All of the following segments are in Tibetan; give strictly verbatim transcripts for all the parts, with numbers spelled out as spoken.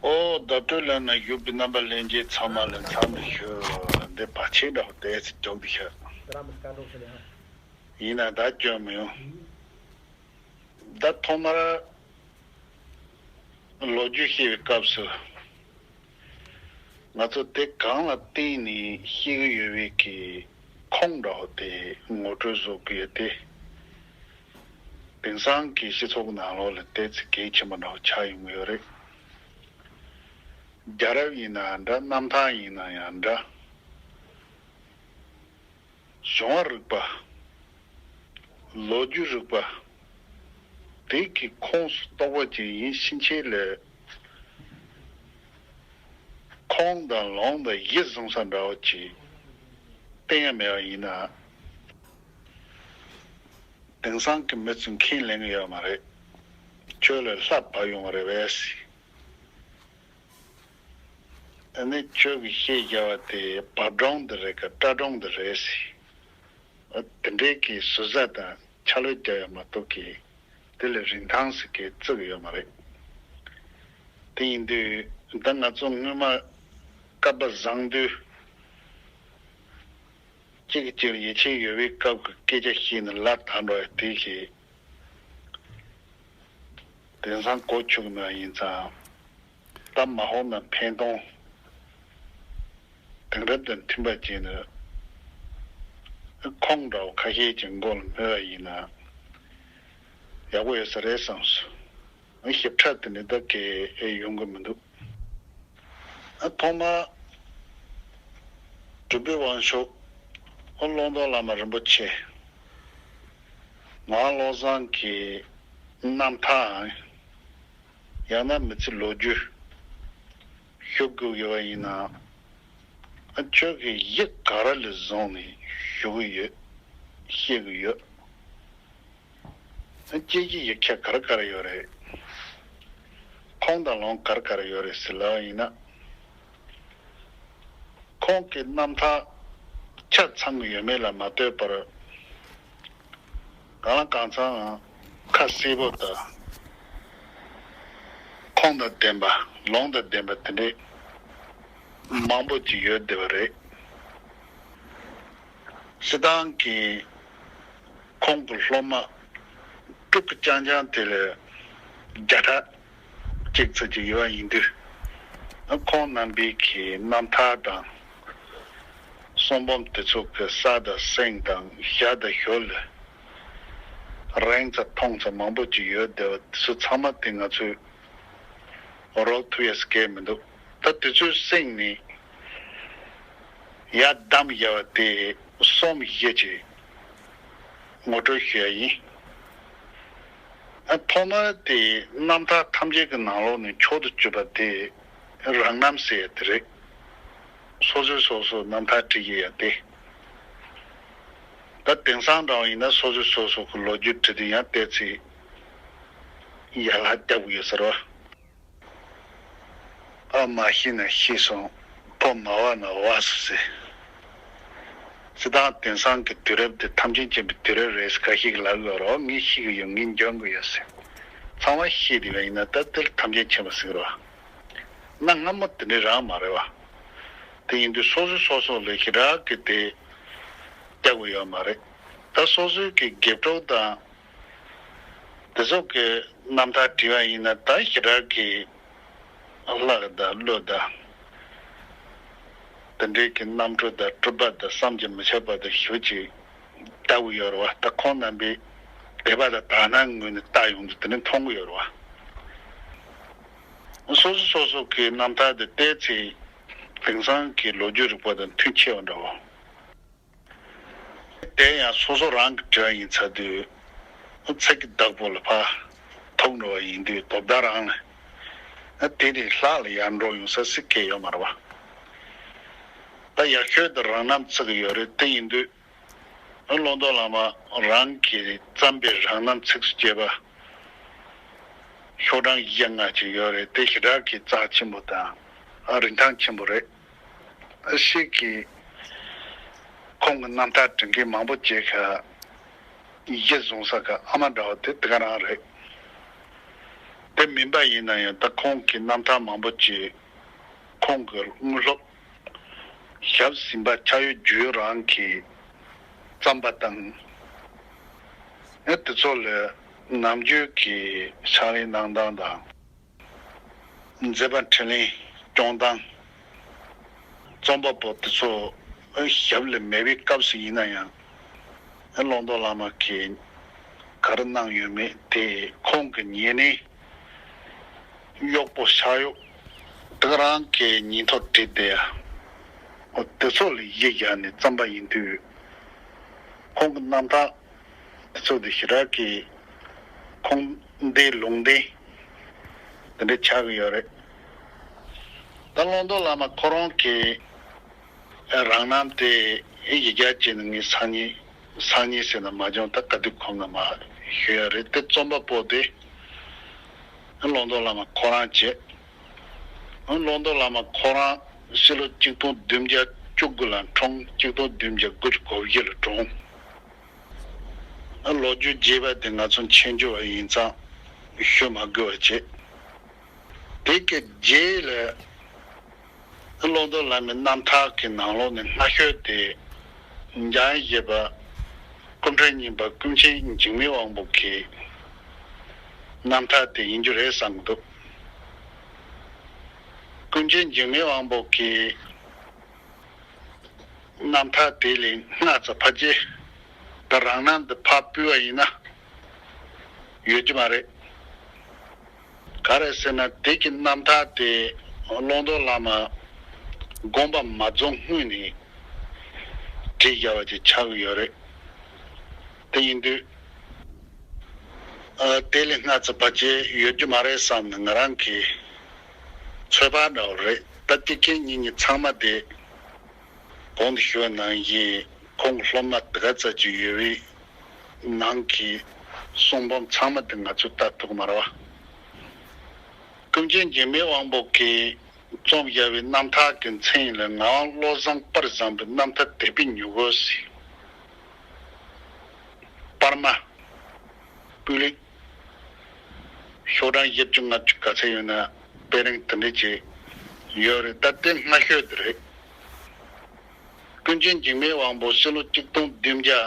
ཨོ་བརྡ་སྤྲོད་ལ་ན་བཞུགས་པའི་རྣམ་པ་ལྷན་རྒྱས་ཚང་མ་ལ་འཚམས་འདྲི་ཞུ། འདི་བར་ཆད་འདྲ་བོ་དེ་ཚེ་འཇོག་འདི་ཤག་ཡིན་ན་ད་སྐྱོན་མི་ཡོང་། ད་ཐོག་མར་ལོ་རྒྱུས་བཤད་པའི་སྐབས་སུ། ང་ཚོ་དེ་གང་ལ་བརྟེན་ནས་ཤེས་ཀྱི་ཡོད་པའི་གི་ཁུངས་འདྲ་བོ་དེ་ངོ་སྤྲོད་བཟོ་དགོས་ཏེ། དེང་སང་གི་སྤྱི་ཚོགས་ནང་ལོགས་ལ་དེ་ཚེ་གལ་ཆེན་པོ་འདྲ་བོ་ཆགས་ཡོང་གི་ཡོད་རེད། རྒྱལ་རབས་ཡིན་ན་འདྲ། རྣམ་ཐར་ཡིན་ན་ཡང་འདྲ། གཞུང་བ་རིག་པ། ལོ་རྒྱུས་རིག་པ། དེ་གི་ཁོངས་སུ་གཏོགས་པ་ཅིག་ཡིན་ཕྱིན་ཆད་ལ། ཁུངས་དང་ལུང་དང་གཞི་བཟུང་ས་འདྲ་བོ་ཅིག་བསྟན་ཡ་མེད་པ་ཡིན་ན། དེང་སང་གི་མི་ཚོས་ཁས་ལེན་གི་ཡོད་མ་རེད། ཁྱོད་ལ་ལྷ་བབས་ཡོང་བ་རེད་པས། ཨ་ནི་ཁྱོད་ཀྱིས་བཤད་བཞག་པ་དེ་བབས་སྒྲུང་འདི་རེད་ག་སྐྲ་སྒྲུང་འདི་རེད་ཟེར། ཨ་དེ་འདྲའི་གི་ཟུར་ཟ་དང་ཆ་ལུགས་རྒྱག་ཡ་མ་གཏོགས་གི། དེ་ལ་རིན་ཐང་ཟེར་གི་བརྩི་གི་ཡོད་མ་རེད། དེ་ཡིན་དུས་ད་ང་ཚོ་སྔོན་མ་སྐལ་པ་བཟང་དུས། གཅིག་གིས་གཅིག་ལ་ཡིད་ཆེས་ཡོད་པའི་སྐབས་ཀྱི་སྐད་ཆ་བཤད་ནས་ལབ་དང་འགྲོ་ཡ་དེ་ཞིག་དེང་སང་གོ་ཆོད་ཀྱི་མེད་པ་ཡིན་ཙང་། ད་མ་འོངས་ན་ཕན་ཐོགས། དེང་རབས་དང་མཐུན་པ་བྱས་ནས་ཁུངས་འདྲ་བོ་ཁ་ཤས་ཀྱི་མགོ་ལ་སྨོས་པ་ཡིན་ན་ཡག་པོ་ཡོད་ས་རེད་བསམ་སོང་། ཞིབ་ཕྲ་དེ་འདྲ་ད་གའི་ཡོང་གི་མི་འདུག་ཨ་ཐོག་མ་གྲུབ་པའི་དབང་ཕྱུག་ཨ་ཀློང་རྡོལ་བླ་མ་རིན་པོ་ཆེ་ངག་བློ་བཟང་གི་རྣམ་ཐར། ཡང་ན་མི་ཚེ་ལོ་རྒྱུས་ཞུ་དགོས་ཡོད་པ་ཡིན་ན། ཨ་ཁྱོད་ཀྱིས་གཞི་ག་རེ་ལ་བཟུང་ནས་ཞུ་གི་ཡོད། བཤད་གི་ཡོད། ཨ་སྐྱེས་ཀྱི་ཡིག་ཆ་ག་རེ་ག་རེ་ཡོད་རེད། ཁུངས་དང་ལུང་ག་རེ་ག་རེ་ཡོད་རེད་ཟེར་ལབ་པ་ཡིན་ན། ཁོང་གི་རྣམ་ཐར་ཆ་ཚང་གི་ཡོད་མེད་ལ་མ་ལྟོས་པར། གང་ལ་གང་འཚམ་ཁ་གསལ་པོ་དང་། ཁུངས་དང་ལྡན་པ་ལུང་དང་ལྡན་པ་དེ་འདྲས་མང་པོ་ཅིག་ཡོད་བསྡད་པ་རེད། སྤྱིར་བཏང་གི་ཁོང་གི་སློབ་མ་དཀྲུག་གི་རྐྱང་རྐྱང་དེ་ལས་བརྒྱ་ཕྲག་གཅིག་ཙམ་ཅིག་ཡོད་པ་ཡིན་དུས། ཁོང་རྣམ་པའི་གི་རྣམ་ཐར་དང་། གསུང་འབུམ་དེ་ཚོ་གི་ས་དང་སེང་དང་ཞྭ་དང་ཞོལ་ལ་རིང་ཙམ་ཐུང་ཙམ་མང་པོ་ཅིག་ཡོད་བསྡད་པ་དེ་ཚོ་ཚང་མ་དེ་ང་ཚོས་རོགས་ཐུབ་ཡས་སྐལ་མི་འདུག་ད་དེ་ཚོའི་སེང་ནི་ཡར་བསྡམས་བཞག་པ་དེ་གསུམ་བཞི་ཅིག་ངོ་སྤྲོད་ཞུ་ཡ་ཡིན། ཨ་ཐོག་མར་དེ་རྣམ་ཐར་ཐམས་ཅད་ཀྱི་ནང་ལོགས་ནས་མཆོག་ཏུ་གྱུར་པ་དེ་རང་རྣམ་ཟེར་ཡ་དེ་རེད། སོ་སོས་སོ་སོ་རྣམ་ཐར་བྲིས་ཀྱི་ཡ་དེ། ད་དེང་སང་འདྲ་བ་ཡིན་ན་སོ་སོས་སོ་སོ་གི་ལོ་རྒྱུས་བྲིས་དུས་ཡང་བལྟས་ཚེ་ཡར་ལྷག་རྒྱབ་ཀྱི་ཡོད་ཟེར་བ། ཨ་མ་ཤི་ན་ཤི་སོང་། ཕོ་མ་བ་ན་བ་སོང་ཟེར། སྤྱིར་བཏང་དེང་སང་གི་དུས་རབས་འདི་ཐམས་ཅད་མཁྱེན་པའི་དུས་རབས་རེད་ཟེར་ཁ་ཤས་ཀྱིས་ལབ་ཀྱི་ཡོད་རེད། ངས་ཤེས་ཀྱི་ཡོད། ངས་འཇོན་གྱི་ཡོད་ཟེར། ཚང་མ་ཤེས་བསྡད་པ་ཡིན་ན་ད་དེར་ཐམས་ཅད་མཁྱེན་པ་ཟེར་གྱི་རེད་བ། གནའ་སྔ་མོ་དེ་འདྲ་རང་མ་རེད་བ། དེ་ཡིན་དུས་སོ་སོས་སོ་སོ་ལ་ཞེ་དྲག་གི་དེ་རྒྱག་དགོས་ཡོད་མ་རེད། ད་སོ་སོའི་གི་དགེ་ཕྲུག་དང་དེ་ཚོ་གི་རྣམ་ཐར་བྲིས་པ་ཡིན་ན་ད་ཞེ་དྲག་གི་ལྷག་དང་བློ་དང་། དེ་འདྲའི་གི་རྣམ་འཕྲུལ་དང་སྤྲུལ་པ་དང་བསམ་གྱིས་མི་ཁྱབ་པ་དང་ཞེ་པོ་ཅིག་ལྟ་བུ་ཡོད་རེད་བ། ད་ཁོང་རྣམ་པའི་དད་པ་དང་དག་སྣང་ངོས་ནས་ལྟ་ཡོང་དུས་དེ་འདྲ་མཐོང་གི་ཡོད་རེད་བ། སོ་སོ་སོ་སོ་གི་རྣམ་ཐར་དེ་བལྟས་ཚེ་དེང་སང་གི་ལོ་རྒྱུས་རིག་པ་དང་མཐུན་ཆེ་བ་འདྲ་བོ། དེ་ཡང་སོ་སོ་རང་གི་བྲིས་པ་ཡིན་ཚར་དུས། ཚིག་གི་བདག་པོ་ལ་ཕར་ཐུག་འགྲོ་བ་ཡིན་དུས་དོ་བདག་རང་ལ། དེ་ནས་ལྷག་ལ་ཡར་འགྲོ་ཡོང་ས་སྲིད་ཀྱི་ཡོད་མ་རེད་བ། ད་ཡག་ཤོས་དེ་རང་རྣམ་ཚིག་གི་ཡོད་རེད། དེ་ཡིན་དུས། ཀློང་རྡོལ་བླ་མ་རང་གིས་བརྩམས་པའི་རང་རྣམ་ཚིགས་སུ་བཅད་པ་ཤོག་གྲངས་བཞི་ལྔ་ཅིག་ཡོད་རེད། དེ་ཞེ་དྲག་གི་རྩ་ཆེན་པོ་དང་རིན་ཐང་ཆེན་པོ་རེད། ཨ་ཤེས་ཀྱི་ཁོང་གི་རྣམ་ཐར་འབྲི་མཁན་མང་པོ་བྱས་ཤག་གཞི་བཟུང་ས་གི་ཨ་མ་འདྲ་བ་དེ་དེ་ག་རང་རེད། དེ་མིན་པ་ཡིན་ན་ཡང་ད་ཁོང་གི་རྣམ་ཐར་མང་པོ་ཅིག་ཁོང་གི་དངོས་སློབ་ཞབས་ཟིན་པ་ཕྱག་གཡུག་རྒྱུད་རང་གིས་བརྩམས་པ་དང་། ཨེ་དེ་ཚོ་ལས་ནམ་རྒྱུན་གྱི་ཕྱག་ལས་གནང་སྟངས་དང་། མཛད་པ་འཕྲིན་ལས་སྐྱོང་སྟངས། རྩོམ་པ་པོ་དེ་ཚོ་ཨེ་ཞབས་ལ་མེད་པའི་སྐབས་སུ་ཡིན་ན་ཡང་། ཨེ་བློ་བཟང་བླ་མ་གིས་ག་རེ་གནང་ཡོད་མེད་དེ་ཁོང་གི་ཉེ་གནས་གཡོག་པོ་ཤ་གཡོག་དེ་རང་གི་ཉིན་ཐོ་བྲིས་ཏེ། ཨོ་དེ་ཚོ་ལ་གཞི་བཞག་ནས་བརྩམས་པ་ཡིན་དུས། ཁོང་གི་རྣམ་ཐར་དེ་ཚོ་དེ་ཞེ་དྲག་གི་ཁུངས་ལྡན་ལུང་ལྡན་དེ་འདྲ་ཆགས་ཀྱི་ཡོད་རེད། ད་བློ་བཟང་བླ་མ་ཁོ་རང་གི་རང་རྣམ་དེ་ཡི་གེ་བྱས་ནས་ངས་སང་ཉིན་སང་ཉིན་ཟེར་ན་མ་བྱུང་། ད་ག་དུས་ཁོམ་ན་མ་ཞུ་ཡ་རེད། དེ་རྩོམ་པ་པོ་དེ་བློ་བཟང་བླ་མ་ཁོ་རང་བྱས། བློ་བཟང་བླ་མ་ཁོ་རང་ཕྱི་ལོ་གཅིག་སྟོང་བདུན་བརྒྱ་བཅུ་དགུ་ལ་འཁྲུངས། གཅིག་སྟོང་བདུན་བརྒྱ་དགུ་བཅུ་གོ་བཞི་ལ་གྲོངས། ལོ་རྒྱུས་རྒྱས་པ་དེ་ང་ཚོ་མཁྱེན་རྒྱུ་བ་ཡིན་ཙང་ཞུ་མ་དགོས་པ་བྱས། དེ་གི་རྗེས་ལ་བློ་བཟང་བླ་མའི་རྣམ་ཐར་གྱི་ནང་ལོགས་ནས་སྔ་ཤོས་དེ་འཇམ་དབྱངས་བཞད་པ་སྐུ་ཕྲེང་གཉིས་པ་ཀུན་མཁྱེན་འཇིགས་མེད་དབང་པོ་གི་རྣམ་ཐར་དེ་ཡིན་རྒྱུ་རེད་བསམ་གྱི་འདུག་ཀུན་མཁྱེན་འཇིགས་མེད་དབང་པོ་གི་རྣམ་ཐར་དེ་ལས་སྔ་ཙམ་ཕལ་ཆེར་ད་རང་རྣམ་དུ་ཕར་ཕུལ་བ་ཡིན་ན་ཡོད་རྒྱུ་མ་རེད། ག་རེ་ཟེར་ན་དེ་གི་རྣམ་ཐར་དེ་བློ་བཟང་བླ་མ་དགོངས་པ་མ་རྫོགས་སྔོན་ནས་བྲིས་བཞག་པ་ཅིག་ཆགས་ཀྱི་ཡོད་རེད། དེ་ཡིན་དུས། ཨ། དེ་ལས་སྔ་ཙམ་ཕལ་ཆེར་ཡོད་རྒྱུ་མ་རེད་བསམ་ནས་ང་རང་གི་ཚོད་དཔག་འདྲ་བོ་རེད། ད་དེ་གའི་ཉིན་གཉིས་ཚང་མ་དེ་གོང་དུ་ཞུས་པ་ནང་བཞིན་ཁོང་གི་སློབ་མ་དེ་ག་ཙམ་ཅིག་ཡོད་པའི་ནང་གི་གསུང་འབུམ་ཚང་མ་དེ་ང་ཚོས་ལྟ་ཐུབ་ཀྱི་མ་རེད་བ། ཀུན་མཁྱེན་འཇིགས་མེད་དབང་པོ་གིས་རྩོམ་བཞག་པའི་རྣམ་ཐར་གྱི་མཚན་ལ་ངག་དབང་བློ་བཟང་པར་བཟང་པོའི་རྣམ་ཐར་དད་པའི་མྱུ་གུ་ཟེར། པར་མ། སྤུས་ལེགས། ཤོག་གྲངས་བཞི་བཅུ་ལྔ་བཅུ་ག་ཚད་ཡོད་ན་དཔེ་རིང་དེ་འདྲ་ཅིག་ཡོད་རེད། ད་དེ་སྔ་ཤོས་དེ་རེད། ཀུན་མཁྱེན་འཇིགས་མེད་དབང་པོ་ཕྱི་ལོ་གཅིག་སྟོང་བདུན་བརྒྱ་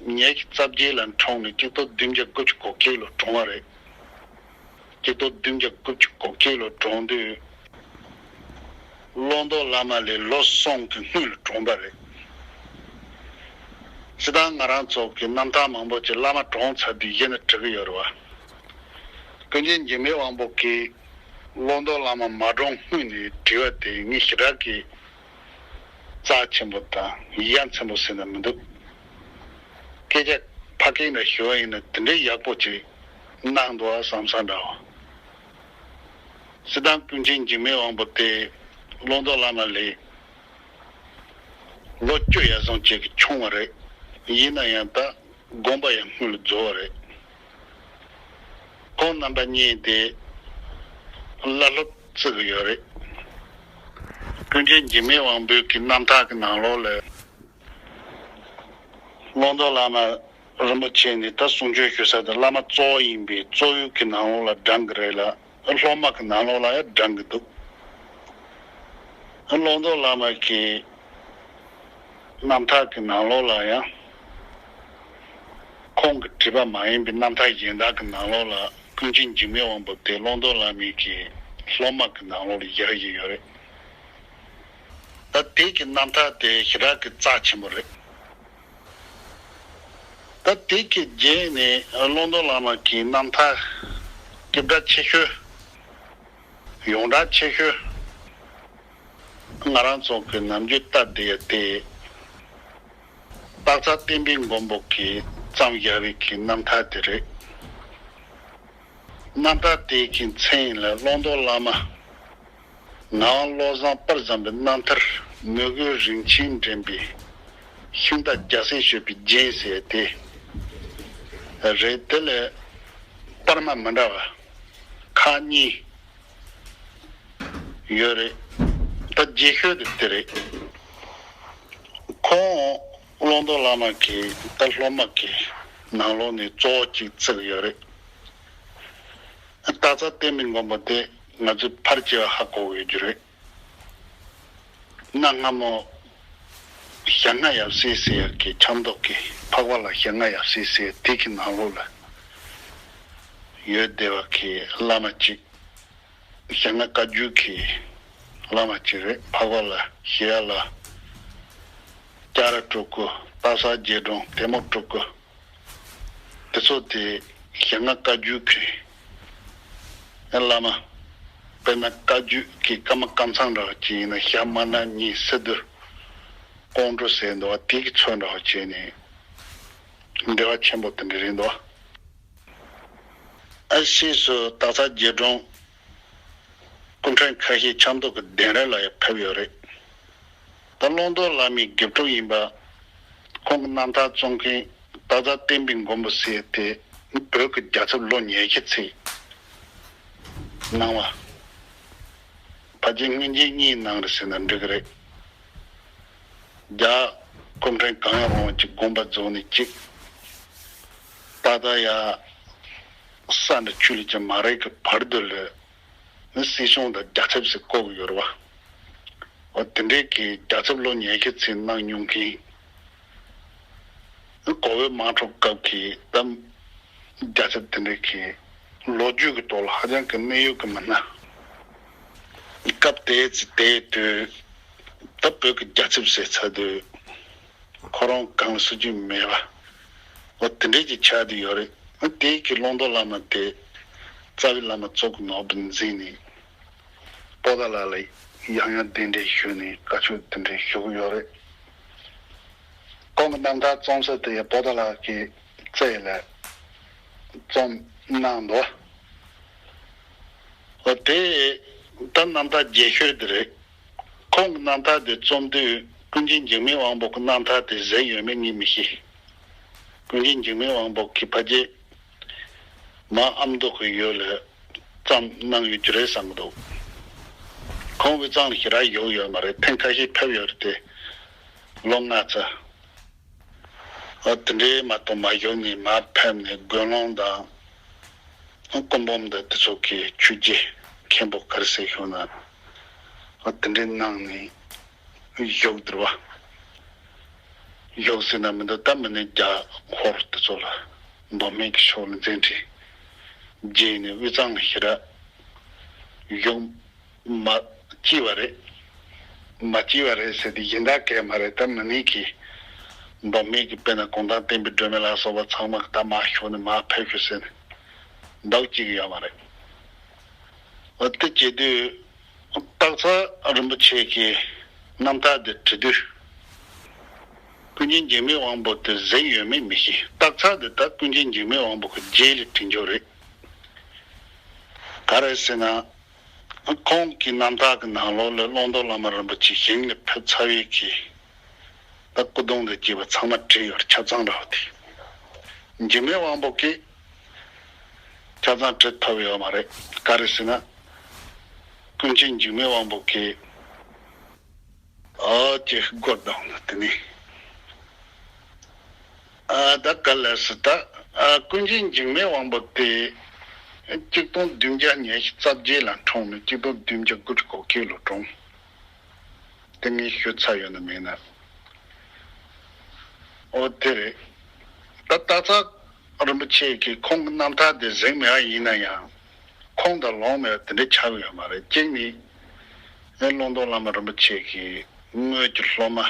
ཉི་ཤུ་རྩ་བརྒྱད་ལ་འཁྲུངས་ནས་གཅིག་སྟོང་བདུན་བརྒྱ་དགུ་བཅུ་གོ་བརྒྱད་ལོ་གྲོངས་པ་རེད། གཅིག་སྟོང་བདུན་བརྒྱ་དགུ་བཅུ་གོ་བརྒྱད་ལོ་གྲོངས་དུས། བློ་བཟང་བླ་མ་ལས་ལོ་གསུམ་གྱི་སྔོན་ལ་གྲོངས་པ་རེད། སྤྱིར་བཏང་ང་རང་ཚོ་གི་རྣམ་ཐར་མང་པོ་ཅིག་བླ་མ་གྲོངས་ཚར་དུས་གཞི་ནས་བྲི་གི་ཡོད་རེད་བ། ཀུན་མཁྱེན་འཇིགས་མེད་དབང་པོ་གིས་བློ་བཟང་བླ་མ་མ་གྲོངས་སྔོན་ནས་བྲིས་པ་དེ་ངས་ཞེ་དྲག་གི་རྩ་ཆེན་པོ་དང་ཡ་མཚན་པོ་ཟེར་ན་མི་འདུག་སྐད་ཆ་ཕ་སྐད་ནས་ཞུ་བ་ཡིན་ན་དེ་འདྲའི་ཡག་པོ་ཅིག་གནང་འདུག་ཨ་བསམ་བསམ་འདྲ་བ། སྤྱིར་བཏང་ཀུན་མཁྱེན་འཇིགས་མེད་དབང་པོ་དེ་བློ་བཟང་བླ་མ་ལས་ལོ་བཅུ་ཡར་སོང་ཅིག་གི་ཆུང་བ་རེད། ཡིན་ན་ཡང་ད་དགོངས་པ་ཡང་སྔོན་ལ་རྫོགས་པ་རེད། ཁོང་རྣམ་པ་གཉིས་དེ་བླ་སློབ་བརྩི་གི་ཡོད་རེད། ཀུན་མཁྱེན་འཇིགས་མེད་དབང་པོའི་གི་རྣམ་ཐར་གི་ནང་ལོགས་ལ་བློ་བཟང་བླ་མ་རིན་པོ་ཆེ་ནི་ད་གསུང་ཆོས་ཞུ་ས་དེ་བླ་མ་གཙོ་བོ་ཡིན་པས་གཙོ་བོའི་གི་ནང་ལོགས་ལ་བགྲང་གི་རེད་ལ། སློབ་མ་གི་ནང་ལོགས་ལ་ཡང་བགྲང་གི་འདུག་བློ་བཟང་བླ་མ་གི་རྣམ་ཐར་གི་ནང་ལོགས་ལ་ཡང་། ཁོང་གི་བྲིས་པ་མ་ཡིན་པའི་རྣམ་ཐར་གཞན་དག་གི་ནང་ལོགས་ལ་ཀུན་མཁྱེན་འཇིགས་མེད་དབང་པོ་དེ་བློ་བཟང་བླ་མའི་གི་སློབ་མ་གི་ནང་ལོགས་ལ་བཞག་བཞིན་ཡོད་རེད། ད་དེ་གི་རྣམ་ཐར་དེ་ཞེ་དྲག་གི་རྩ་ཆེན་པོ་རེད། ད་དེ་གི་རྗེས་ནས་བློ་བཟང་བླ་མ་གི་རྣམ་ཐར་སྐད་གྲགས་ཆེ་ཤོས། ཡོངས་གྲགས་ཆེ་ཤོས། ང་རང་ཚོ་གི་ནམ་རྒྱུན་ལྟ་བསྡད་ཡ་དེ། སྟག་ཚང་བསྟན་པའི་མགོན་པོ་གིས་བརྩམས་བཞག་པའི་གི་རྣམ་ཐར་དེ་རེད། རྣམ་ཐར་དེ་གི་མཚན་ལ་བློ་བཟང་བླ་མ་ངག་དབང་བློ་བཟང་པར་བཟང་པོའི་རྣམ་ཐར་མོས་གུས་རིན་ཆེན་འདྲེན་པའི་ཤིང་རྟ་རྒྱལ་སྲས་སྤྱོད་པའི་རྒྱན་ཟེར་དེ་རེད། དེ་ལས་པར་མ་མི་འདྲ་བ་ཁག་གཉིས་ཡོད་རེད། ད་རྗེས་ཤོས་དེ་དེ་རེད། ཁོང་བློ་བཟང་བླ་མ་གི་ད་སློབ་མ་གི་ནང་ལོགས་ནས་གཙོ་བོ་གཅིག་བརྩི་གི་ཡོད་རེད། སྟག་ཚང་བསྟན་པའི་མགོན་པོ་དེ་ང་ཚོས་ཕལ་ཆེ་བ་ཧ་གོ་ཡོད་རྒྱུ་རེད། གནའ་སྔ་མོ་ཞྭ་ལྔ་ཡབ་སྲས་ཟེར་ཡག་གི་ཆབ་མདོ་གི་འཕགས་པ་ལྷ་ཞྭ་ལྔ་ཡབ་སྲས་ཟེར་དེ་གི་ནང་ལོགས་ལ་ཡོད་བསྡད་པ་གི་བླ་མ་གཅིག་ཞྭ་ལྔ་བཀའ་བརྒྱུད་ཀྱི་བླ་མ་གཅིག་རེད། འཕགས་པ་ལྷ་ཞྭ་ལྔ་ལ་སྐྱ་ར་སྤྲུལ་སྐུ། སྟག་ཚང་རྗེ་དྲུང་དེ་མོ་སྤྲུལ་སྐུ། དེ་ཚོ་དེ་ཞྭ་ལྔ་བཀའ་བརྒྱུད་ཀྱི་བླ་མ། དཔེར་ན་བཀའ་བརྒྱུད་ཀྱི་ཀརྨ་ཀམ་ཚང་འདྲ་བ་ཅིག་ཡིན་ན་ཞྭ་དམར་ནག་གཉིས་སེ་བསྡུ་ཀོང་སྤྲུལ་ཟེར་འདུག་བ། དེ་གི་ཚོད་འདྲ་བ་བྱས་ནས་འབྲེལ་བ་ཆེན་པོ་དེ་འདྲ་རེད་འདུག་བ། ཨ་ཕྱིས་སུ་སྟག་ཚང་རྗེ་དྲུང་སྐུ་ཕྲེང་ཁ་ཤས་ཆབ་མདོ་གི་གདན་རབས་ལ་ཡང་ཕེབས་ཡོད་རེད། ད་ཀློང་རྡོལ་བླ་མའི་དགེ་ཕྲུག་ཡིན་པ། ཁོང་གི་རྣམ་ཐར་རྩོམ་མཁན་སྟག་ཚང་བསྟན་པའི་མགོན་པོ་ཟེར་དེ་བོད་ཀྱི་རྒྱལ་ཚབ་ལོ་ཉེར་བཞི་ཚེས་གནང་བ། ཕལ་ཆེར་སྔོན་ཆད་གཉིས་གནང་རེད་ཟེར་ན་འགྲིག་གི་རེད། རྒྱ་སྐུ་ཕྲེང་གང་ཡང་རུང་བ་ཅིག་དགོངས་པ་རྫོགས་ནས་གཅིག་ད་ལྟ་ཡ་ས་འདྲ་ཆུ་ལ་ཅང་མ་རེག་གི་བར་དུ་ལ་ནི་སྲིད་སྐྱོང་དང་རྒྱལ་ཚབ་ཟེར་བཀོད་ཀྱི་ཡོད་རེད་བ། འོ་དེ་འདྲའི་གི་རྒྱལ་ཚབ་ལོ་ཉེར་བཞི་ཚེས་གནང་མྱོང་མཁན། གོ་བོད་དམག་འཁྲུག་སྐབས་ཀྱི་གཏམ། རྒྱལ་ཚབ་དེ་འདྲའི་གི་ལོ་རྒྱུས་ཀྱི་ཐོག་ལ་ཧ་ཅང་གི་གནད་ཡོད་ཀྱི་མི་སྣ། སྐབས་དེའི་ཚེ་དེའི་དུས་ད་བོད་ཀྱི་རྒྱལ་ཚབ་ཟེར་ཚར་དུས་ཁོ་རང་གང་ལ་སུ་གཅིག་མེད་པ། འོ་དེ་འདྲའི་གི་ཆགས་བསྡད་ཡོད་རེད། དེའི་གི་ཀློང་རྡོལ་བླ་མ་དེ་རྩ་བའི་བླ་མ་གཙོ་གི་ནོར་བུ་འཛིན་ནས། པོ་ཏཱ་ལ་ལ་ཡང་ཡང་གདན་འདྲེན་ཞུས་ནས་བཀའ་ཆོས་གདན་འདྲེན་ཞུ་གི་ཡོད་རེད། ཁོང་གི་རྣམ་ཐར་རྩོམ་ས་དེ་ཡང་པོ་ཏཱ་ལ་གི་རྩེ་ལ་རྩོམ་གནང་འདུག་འོ་དེ་ད་རྣམ་ཐར་རྒྱས་ཤོས་དེ་རེད། ཁོང་གི་རྣམ་ཐར་དེ་རྩོམ་དུས་ཀུན་མཁྱེན་འཇིགས་མེད་དབང་པོ་གི་རྣམ་ཐར་དེ་གཟིགས་ཡོད་མེད་ངས་མི་ཤེས། ཀུན་མཁྱེན་འཇིགས་མེད་དབང་པོ་གི་ཕ་རྗེས་མ་ཨ་མདོ་གི་ཡུལ་ལ་བརྩམས་གནང་ཡོད་རྒྱུ་རེད་བསམ་གི་འདུག་ཁོང་དབུས་གཙང་ལ་ཞེ་དྲག་བཞུགས་ཡོད་མ་རེད། ཐེངས་ཁ་ཤས་ཕེབས་ཡོད་རེད་དེ། ལོ་ལྔ་ཙམ། ཨ་དེ་འདྲའི་མ་གཏོགས་མ་བཞུགས་ནས་མར་ཕེབས་ནས་དགོན་ལུང་དང་སྐུ་འབུམ་དང་དེ་ཚོ་གི་ཆོས་རྗེ་མཁན་པོ་ག་རེ་ཟེར་ཞུ་ན། ཨ་དེ་འདྲའི་གནང་ནས་བཞུགས་འདུག་བ། བཞུགས་ཟེར་ན་མི་འདུག་ད་མི་ནི་རྒྱ་ཧོར་དེ་ཚོ་ལ་མདོ་སྨད་ཀྱི་ཕྱོགས་ལ་མཛད་འཕྲིན་རྒྱས་ནས་དབུས་གཙང་ལ་ཞེ་དྲག་བཞུགས་མ་སྐྱིད་པ་རེད། མ་སྐྱིད་པ་རེད་ཟེར་དེ་གཞན་དག་གས་མ་རེད། ད་མི་ནི་གི་མདོ་སྨད་ཀྱི་དཔེར་ན་གུང་ཐང་བསྟན་པའི་སྒྲོན་མེ་ལ་སོགས་པ་ཚང་མ་ད་མར་ཤོག་ནས་མར་ཕེབས་ཤོག་ཟེར་ནས་འདུག་སྐྱིད་ཀྱི་ཡོད་མ་རེད། འོ་དེ་བྱེད་དུས་སྟག་ཚང་རིན་པོ་ཆེ་གི་རྣམ་ཐར་དེ་བྲི་དུས་ཀུན་མཁྱེན་འཇིགས་མེད་དབང་པོ་དེ་གཟིགས་ཡོད་མེད་མི་ཤེས། སྟག་ཚང་དེ་ད་ཀུན་མཁྱེན་འཇིགས་མེད་དབང་པོ་གི་རྗེས་ལ་བྲིས་འཇོག་རེད། ག་རེ་ཟེར་ན། ཁོང་གི་རྣམ་ཐར་གྱི་ནང་ལོགས་ལ་ཀློང་རྡོལ་བླ་མ་རིན་པོ་ཆེ་ཞིང་ལ་ཕེབས་ཚར་བའི་གི་ད་སྐུ་གདུང་དང་བཅས་པ་ཚང་མ་བྲིས་ཡོད་རེད། ཆ་ཚང་འདྲ་བ་དེ། འཇིགས་མེད་དབང་པོ་གིས་ཆ་ཚང་བྲིས་ཐུབ་ཡོད་མ་རེད། ག་རེ་ཟེར་ན། ཀུན་མཁྱེན་འཇིགས་མེད་དབང་པོ་གིས། ཨ་ཅེ་སྒོ་བསྡམས་ན་དེ་ནི། ཨ་ད་ག་ལ་སི་ད། ཨ་ཀུན་མཁྱེན་འཇིགས་མེད་དབང་པོ་དེ། གཅིག་སྟོང་བདུན་བརྒྱ་ཉི་ཤུ་རྩ་བརྒྱད་ལ་འཁྲུངས་ནས་གཅིག་སྟོང་བདུན་བརྒྱ་དགུ་བཅུ་གོ་བརྒྱད་ལོ་གྲོངས། དེ་ངས་ཞུ་ཚར་ཡོད་ན་མེད་ན། ཨོ་དེ་རེད། ད་སྟག་ཚང་རིན་པོ་ཆེ་གིས་ཁོང་གི་རྣམ་ཐར་དེ་གཟིགས་མེད་པ་ཡིན་ན་ཡང་། ཁོང་དང་ལོང་མེད་པ་དེ་འདྲ་ཆགས་ཡོད་མ་རེད། གཅིག་ནི། ཨེ་ཀློང་རྡོལ་བླ་མ་རིན་པོ་ཆེ་གི་དངོས་ཀྱི་སློབ་མ།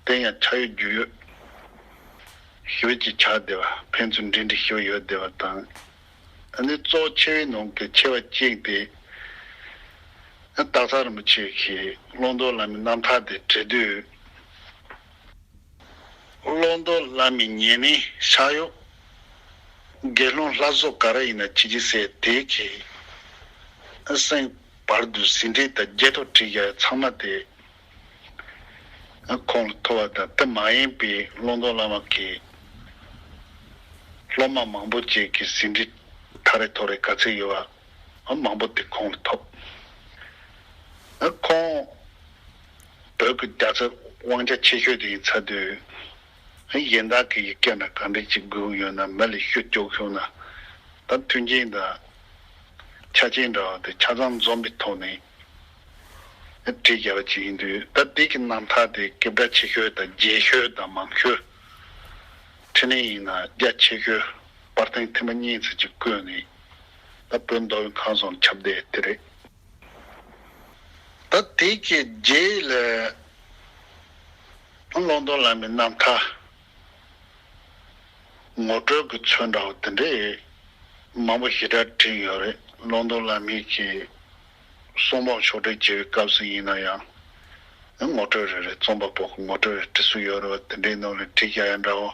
དེ་ཡང་ཕྱག་ཡུལ་རྒྱུས་ཡོད། ཞེ་པོ་ཅིག་ཆགས་བསྡད་པ། ཕན་ཚུན་འབྲེལ་འདྲིས་ཞེ་པོ་ཡོད་བསྡད་པ་དང་། ཨ་ནི་གཙོ་ཆེ་བའི་ནང་གི་ཆེ་བ་གཅིག་དེ། སྟག་ཚང་རིན་པོ་ཆེ་གིས་ཀློང་རྡོལ་བླ་མའི་རྣམ་ཐར་དེ་བྲིས་དུས། ཀློང་རྡོལ་བླ་མའི་ཉེ་གནས་ཤར་གཡོག་དགེ་སློང་ལྷ་བཟོ་ག་ར་ཡིན་ན་ཅི་ཅི་ཟེར་དེ་གི་སེམས་བར་དུ་ཟིན་བྲིས་དང་རྒྱན་ཐོ་བྲིས་ཡ་ཚང་མ་དེ་ཁོང་ལ་ཐོབ་པ་དང་། དེ་མ་ཡིན་པའི་ཀློང་རྡོལ་བླ་མ་གི་སློབ་མ་མང་པོ་ཅིག་གི་ཟིན་བྲིས་ཐ་རེ་ཐོ་རེ་ག་ཚད་ཡོད་པ་མང་པོ་དེ་ཁོང་ལ་ཐོབ། ཁོང་བོད་ཀྱི་རྒྱལ་ཚབ་དབང་ཆ་ཆེ་ཤོས་དེ་ཡིན་ཚར་དུས། གཞན་དག་གི་ཡི་གེ་ན་ག་འདྲ་ཅིག་དགོས་ཡོད་ན། མི་ལ་ཤུགས་རྒྱོབ་ཤོག་ན། ད་མཐུན་རྐྱེན་དང་ ཆ་རྐྱེན་འདྲ་བ་དེ་ཆ་ཚང་འཛོམས་པའི་ཐོག་ནས་བྲིས་བརྒྱབ་པ་ཅིག་ཡིན་དུས། ད་དེ་གི་རྣམ་ཐར་དེ་སྐད་གྲགས་ཆེ་ཤོས་དང་རྒྱས་ཤོས་དང་མང་ཤོས་འཕྲིན་ལས་ཡིན་ན་རྒྱ་ཆེ་ཤོས་པར་ཐེངས་ཐེངས་མ་གཉིས་ཙམ་ཅིག་བཀོད་ནས། ད་བོད་མདོ་དབུས་ཁམས་གསུམ་ཁྱབ་བརྡལ་དེ་རེད། ད་དེ་གི་རྗེས་ལ་ཀློང་རྡོལ་བླ་མའི་རྣམ་ཐར་ངོ་སྤྲོད་ཀྱི་ཚུལ་འདྲ་བོ་དེ་འདྲས་མང་པོ་ཞེ་དྲག་བྲིས་ཡོད་རེད། ཀློང་རྡོལ་བླ་མའི་གི་གསུང་འབུམ་ཕྱོགས་བསྒྲིགས་བྱེད་པའི་སྐབས་སུ་ཡིན་ན་ཡང་། ངོ་སྤྲོད་རེ་རེ། རྩོམ་པ་པོ་གི་ངོ་སྤྲོད་རེ་བྲིས་སྲོལ་ཡོད་རེད་བ། དེ་འདྲའི་ནང་ལ་བྲིས་བཞག་ཡ་འདྲ་བོ།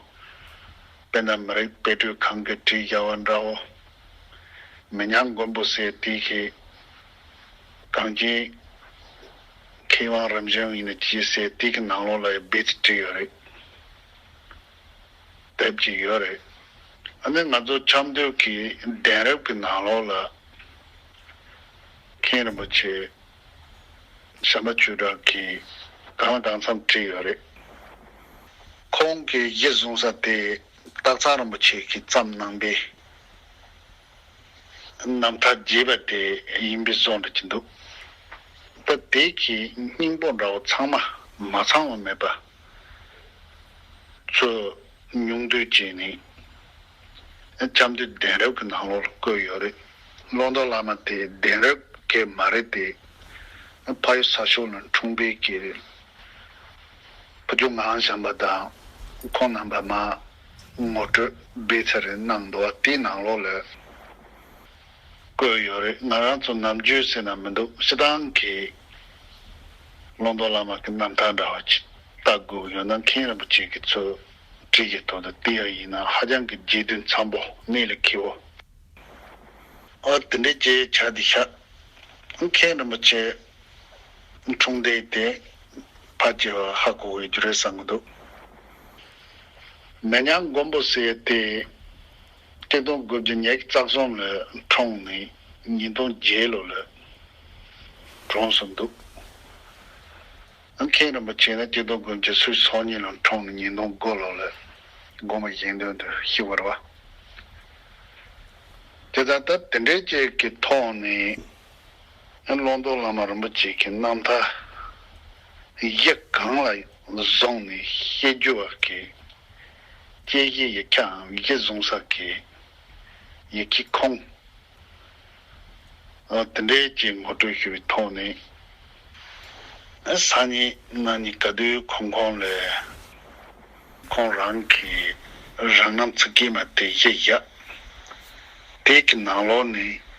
དཔེར་ན་མི་རིགས་དཔེ་སྐྲུན་ཁང་གིས་བྲིས་བཞག་པ་འདྲ་བོ། མི་ཉག་མགོན་པོ་ཟེར་དེ་གི་གངས་ཅན་མཁས་དབང་རིམ་བྱོན་ཡིན་ན་ཅི་ཟེར་དེ་གི་ནང་ལོགས་ལ་ཡང་སྦས་ཚིག་བྲིས་ཡོད་རེད། དེབ་ཅིག་ཡོད་རེད། ཨ་ནི་ང་ཚོ་ཆབ་མདོ་གི་གདན་རབས་ཀྱི་ནང་ལོགས་ལ་མཁན་རིན་པོ་ཆེ་བྱམས་པ་ཆོས་གྲགས་ཀྱིས་གང་ལ་གང་འཚམ་བྲིས་ཡོད་རེད། ཁོང་གིས་གཞི་བཟུང་ས་དེ་སྟག་ཚང་རིན་པོ་ཆེ་གིས་བརྩམས་གནང་པའི་རྣམ་ཐར་རྒྱས་པ་དེ་ཡིན་པའི་བཟོ་འདྲ་ཅིག་འདུག་ད་དེ་གི་སྙིང་པོ་འདྲ་བོ་ཚང་མ་མ་ཚང་བ་མེད་པ་ཚོ་ཉུང་བསྡུས་བྱས་ནས་ཆབ་མདོའི་གདན་རབས་ཀྱི་ནང་ལོགས་ལ་བཀོད་ཡོད་རེད། ཀློང་རྡོལ་བླ་མ་དེ་གདན་རབས་སྐད་མ་རེད་དེ། ཕ་ཡུལ་ས་ཕྱོགས་ལ་འཁྲུངས་པའི་གི་ཕ་ཇོ་ངག་དབང་བྱམས་པ་དང་ཁོང་རྣམ་པ་མར་ངོ་སྤྲོད་སྦས་ཚར་རེ་གནང་འདུག་བ། དེའི་ནང་ལོགས་ལ་བཀོད་ཡོད་རེད། ང་རང་ཚོ་ནམ་རྒྱུན་ཟེར་ན་མི་འདུག་སྤྱིར་བཏང་གི་ཀློང་རྡོལ་བླ་མ་གི་རྣམ་ཐར་འདྲ་བ་ཅིག་ལྟ་དགོས་ཡོད་ན། མཁན་རིན་པོ་ཆེ་གིས་ཚུར་བྲིས་ཀྱི་ཐོག་ཏུ་བལྟས་ཡ་ཡིན་ན་ཧ་ཅང་གི་རྒྱས་བསྡུས་འཚམ་པོ། གནད་ལ་འཁེལ་བོ། ཨ། དེ་འདྲའི་ཅིག་ཆགས་བསྡད་ཤག་མཁན་རིན་པོ་ཆེ་འཁྲུངས་འདས་དེ་ཕལ་ཆེ་བ་ཧ་གོ་གི་ཡོད་རྒྱུ་རེད་བསམ་གྱི་འདུག་མི་ཉག་མགོན་པོ་ཟེར་དེ་གཅིག་སྟོང་དགུ་བརྒྱ་ཉི་ཤུ་རྩ་གསུམ་ལ་འཁྲུངས་ནས་ཉིས་སྟོང་བརྒྱད་ལོ་ལ་གྲོངས་སོང་འདུག་མཁན་རིན་པོ་ཆེ་ནི་གཅིག་སྟོང་དགུ་བརྒྱ་སུམ་ཅུ་སོ་གཉིས་ལ་འཁྲུངས་ནས་ཉིས་སྟོང་དགུ་ལོ་ལ་དགོངས་པ་གཞན་དོན་དུ་གཤེགས་པ་རེད་བ། དེ་ལྟར་ད་དེ་འདྲའི་ཅིག་གི་ཐོག་ནས་ཀློང་རྡོལ་བླ་མ་རིན་པོ་ཆེ་གི་རྣམ་ཐར་གཞི་གང་ལ་བཟུང་ནས་བཤད་རྒྱུ་བ་གི་དཔྱད་གཞིའི་ཡིག་ཆའམ་གཞི་བཟུང་ས་གི་ཡི་གེ་ཁུངས། ཨ། དེ་འདྲའི་ཅིག་ངོ་སྤྲོད་ཞུ་བའི་ཐོག་ནས། ཨ། སང་ཉིན་གནངས་ཉིན་ག་དུས་ཁོམ་ཁོམ་ལ་ཁོང་རང་གི་རང་རྣམ་ཚིག་བརྒྱད་མ་དེ་གཞི་བཞག་དེ་གི་ནང་ལོགས་ནས་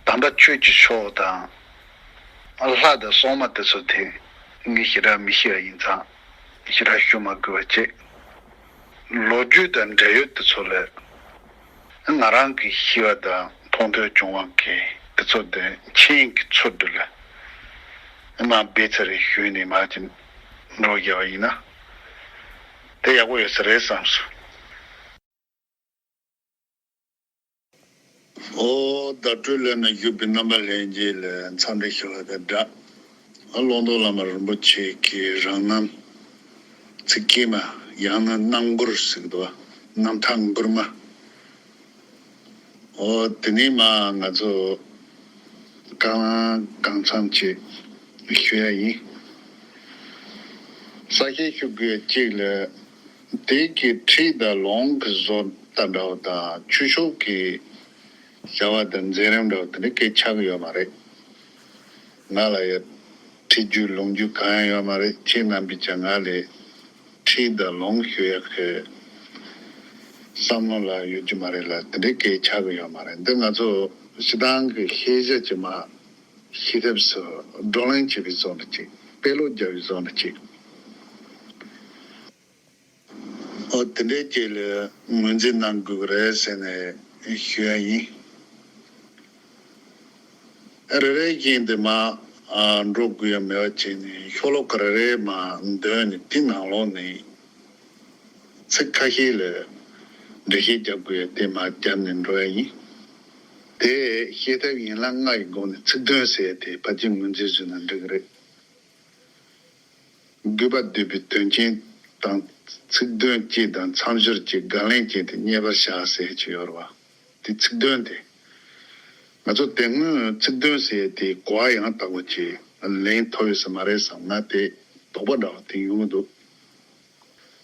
དམ་པ་ཆོས་ཀྱི་ཕྱོགས་དང་ལྷ་དང་སྲུང་མ་དེ་ཚོ་དེ་ངས་ཞེ་དྲག་མི་ཤེས་པ་ཡིན་ཙང་ཞེ་དྲག་ཞུ་མ་དགོས་པ་བྱས། ལོ་རྒྱུས་དང་འབྲེལ་ཡོད་དེ་ཚོ་ལ་ང་རང་གི་ཤེས་པ་དང་མཐོང་ཐོས་བྱུང་བ་གི་དེ་ཚོ་དེ་མཆན་གྱི་ཚུལ་དུ་ལ་མར་སྦས་ཚར་རེ་ཞུས་ནས་མར་ཅིག་འགྲོ་བཞག་པ་ཡིན་ན་དེ་ཡག་པོ་ཡོད་ས་རེད་བསམ་སོང་། ཨོ། བརྡ་སྤྲོད་ལེན་ན་བཞུགས་པའི་རྣམ་པ་ལྷན་རྒྱས་ལ་འཚམས་འདྲི་ཞུ་བ་དང་སྦྲགས། ཨ། ཀློང་རྡོལ་བླ་མ་རིན་པོ་ཆེ་གི་རང་རྣམ་ཚིག་བརྒྱད་མ་ཡང་ན་རྣམ་མགུར་ཟེར་གི་འདུག་བ། རྣམ་ཐར་མགུར་མ། ཨོ། དེ་ནས་མར་ང་ཚོ་གང་གང་འཚམ་ཅིག་ཞུ་ཡ་ཡིན། གསལ་བཤད་ཞུ་དགོས་གཅིག་ལ། དེ་གི་ཁྲིད་དང་ལུང་གི་བཟོ་ལྟ་འདྲ་བོ་དང་ཆོས་ཕྱོགས་ཀྱི་བྱ་བ་དང་མཛད་རིམ་འདྲ་བོ་དེ་འདྲ་སྐད་ཆགས་ཀྱི་ཡོད་མ་རེད། ང་ལ་ཡ་ཁྲིད་རྒྱུ་ལུང་རྒྱུ་གང་ཡང་ཡོད་མ་རེད། ཁྱེད་རྣམ་པས་ཀྱང་ང་ལ་ཁྲིད་དང་ལུང་ཞུ་ཡག་གི་བསམ་བློ་ལ་ཡོད་རྒྱུ་མ་རེད་ལ། དེ་འདྲའི་སྐད་ཆགས་ཀྱི་ཡོད་མ་རེད། འདི་ང་ཚོ་སྤྱིར་བཏང་གི་ཤེས་བྱ་ཅིག་མ་ཤེས་ཐབས་སུ་བགྲོ་གླེང་བྱེད་པའི་བཟོ་འདྲ་ཅིག་དཔེ་ཀློག་རྒྱག་པའི་བཟོ་འདྲ་ཅིག་ཨོ། དེ་འདྲའི་ཅིག་ལ་ངོས་འཛིན་གནང་དགོས་ཀྱི་རེད་ཟེར་ནས་ཞུ་ཡ་ཡིན། རེ་རེ་བཞིན་དུ་མར་འགྲོ་དགོས་ཡ་མེད་པ་བྱས་ནས་ཤོ་ལོ་ཀ་རེ་རེ་མར་འདོན་ནས་དེ་ནང་ལོགས་ནས་ཚིག་ཁ་ཤས་ལ་འགྲེལ་བཤད་རྒྱབ་དགོས་ཡ་དེ་མར་བརྒྱབ་ནས་འགྲོ་ཡ་ཡིན། དེ་ཤེས་ཐབས་ཡན་ལག་ལྔ་ཡི་སྒོ་ནས་ཚིག་དོན་ཟེར་ཡ་དེ་ཕལ་ཆེར་ངོས་འཛིན་བཟོས་ན་འགྲིག་གི་རེད། དགོས་པ་བསྡུས་པའི་དོན་རྐྱེན་དང་། ཚིག་དོན་གཅིག་དང་མཚམས་སྦྱོར་གཅིག་དགག་ལན་གཅིག་དེ་རྙེད་པར་བྱ་ཟེར་གྱི་ཡོད་རེད་བ། དེ་ཚིག་དོན་དེ། ང་ཚོ་དེ་སྔོན་ཚིག་དོན་ཟེར་ཡས་དེ་གོ་བ་ཡང་དག་པ་ཅིག་ལེན་ཐུབ་ཡོད་ས་མ་རེད་བསམ། ང་དེ་དོགས་པ་འདྲ་བ་དེ་ཡོང་གི་འདུག་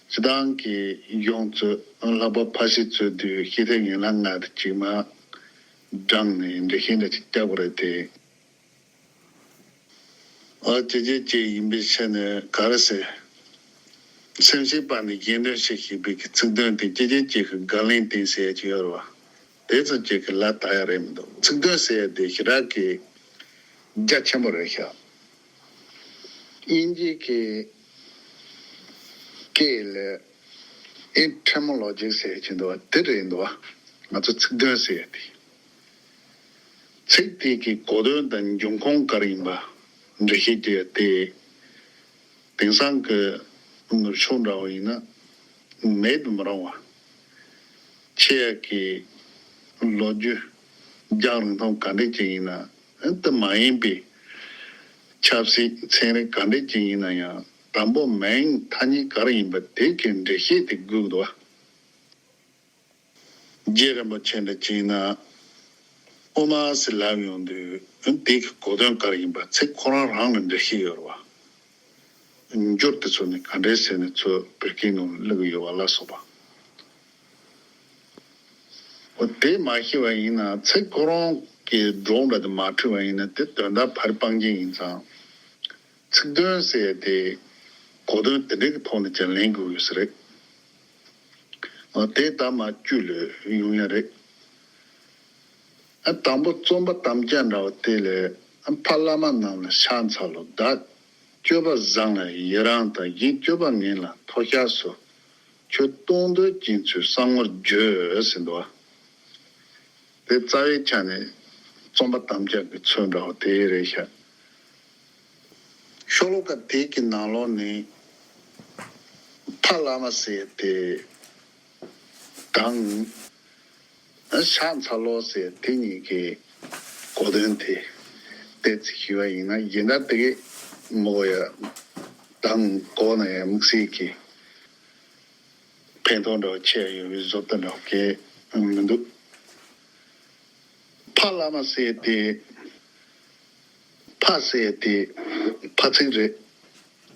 སྤྱི་བཏང་གི་གཞུང་གཙོས་ལྷག་པར་ཕ་གཞིས་གཙོས་དུས་ཤེས་ཐེབས་ཡན་ལག་ལྔ་དེ་གཅིག་མ་བགྲངས་ནས་འགྲེལ་བཤད་འདྲ་ཅིག་རྒྱག་དགོས་རེད་དེ། ཨ་ཅེ་ཅེ་ཅེ་ཡིན་པའི་ཆ་ནས་ག་རེ་ཟེར། སེམས་ཤེས་པ་ནི་གཞན་དོན་ཞེས་བཤད་པའི་གི་ཚིག་དོན་དེ་ཅེ་ཅེ་ཅེ་གི་དགག་ལན་བསྟན་ཟེར་ཡ་ཅིག་ཡོད་རེད་བ། དེ་ཚོ་ཅིག་གི་ལ་ལྟ་ཡ་རེད་མི་འདུག་ཚིག་དོན་ཟེར་ཡ་དེ་ཞེ་དྲག་གི་རྒྱ་ཆེན་པོ་རེད་ཤག་དབྱིན་ཇིའི་གི་སྐད་ལ་etymology ཟེར་གྱི་འདུག་བ། དེ་རེད་འདུག་བ། ང་ཚོ་ཚིག་དོན་ཟེར་ཡ་དེ། ཚིག་དེ་གི་གོ་དོན་དང་འབྱུང་ཁུངས་ག་རེ་ཡིན་པ་འགྲེལ་བཤད་བྱེད་ཡ་དེ། དེང་སང་གི་ནུབ་ཕྱོགས་འདྲ་བོ་ཡིན་ན་མེད་དུ་མི་རུང་བ། ཆེ་ཡ་གི་ལོ་རྒྱུས་རྒྱང་རིང་ཐུང་ག་འདྲས་ཅིག་ཡིན་ན། དེ་མ་ཡིན་པའི་ཆབ་སྲིད་ཚན་རིག་ག་འདྲས་ཅིག་ཡིན་ན་ཡང་། དང་པོ་མིང་ཐ་སྙད་ག་རེ་ཡིན་པ་དེ་གི་འགྲེལ་བཤད་དེ་དགོས་འདུག་བ། རྗེ་རིན་པོ་ཆེ་འདྲ་ཅིག་ཡིན་ན་དབུ་མ་ཟེར་ལབ་ཡོང་དུས་དེ་གི་གོ་དོན་ག་རེ་ཡིན་པ་ཚིག་ཁོ་རང་རང་ལ་འགྲེལ་བཤད་ཡོད་རེད་བ། འགྱུར་དེ་ཚོ་ནི་ག་འདྲས་ཟེར་ནས་ཚུར་བོད་སྐད་ནང་བླུགས་ཡོད་པ་ལ་སོགས་པ། འོ་དེ་མ་ཤེས་པ་ཡིན་ན་ཚིག་ཁོ་རང་གི་སྒྲོམ་ར་དེ་མ་འཁྲུལ་བ་ཡིན་ན་དེ་དོན་དག་ཕར་སྤང་རྐྱེན་ཡིན་ཙང་། ཚིག་དོན་ཟེར་དེ་གོ་དོན་དེ་འདྲའི་གི་ཐོག་ནས་ཀྱང་ལེན་དགོས་ཡོད་ས་རེད། འོ་དེ་ལྟ་མ་བཅུ་ལས་ཡོང་ཡ་རེད། ཨ་དང་པོ་རྩོམ་པ་དམ་བཅའ་འདྲ་བ་དེ་ལས། ཨ་ཕ་བླ་མ་རྣམས་ལ་ཕྱག་འཚལ་ལོ། བདག་སྤྱོད་པ་བཟང་ལ་ཡི་རང་དང་། གཞན་སྤྱོད་པ་ངན་ལ་མཐོལ་བཤགས་སོ། ཆོས་སྟོང་འདོད་ཅན་ཚུལ་བསམ་ངོར་བརྗོད་ཟེར་འདུག་བ། དེ་རྩ་བའི་ཆ་ནས་རྩོམ་པ་དམ་བཅའ་གི་ཚུལ་འདྲ་བ་དེ་རེད་ཤག་ཤོ་ལོ་ཀ་དེ་གི་ནང་ལོགས་ནས་ཕ་བླ་མ་ཟེར་དེ་དང་། ཕྱག་འཚལ་ལོ་ཟེར་དེ་གཉིས་ཀྱི་གོ་དོན་དེ་ཏོག་ཙམ་ཞུས་པ་ཡིན་ན། གཞན་དག་དེ་གའི་མོ་ཡ་དང་གོ་ན་ཡང་དམིགས་བསལ་གྱི་ཕན་ཐོགས་འདྲ་བོ་ཆེ་ཡོད་པའི་བཟོ་ལྟ་འདྲ་བོ་གང་མི་འདུག་ཕ་བླ་མ་ཟེར་དེ། ཕ་ཟེར་དེ་ཕ་ཚིག་རེད།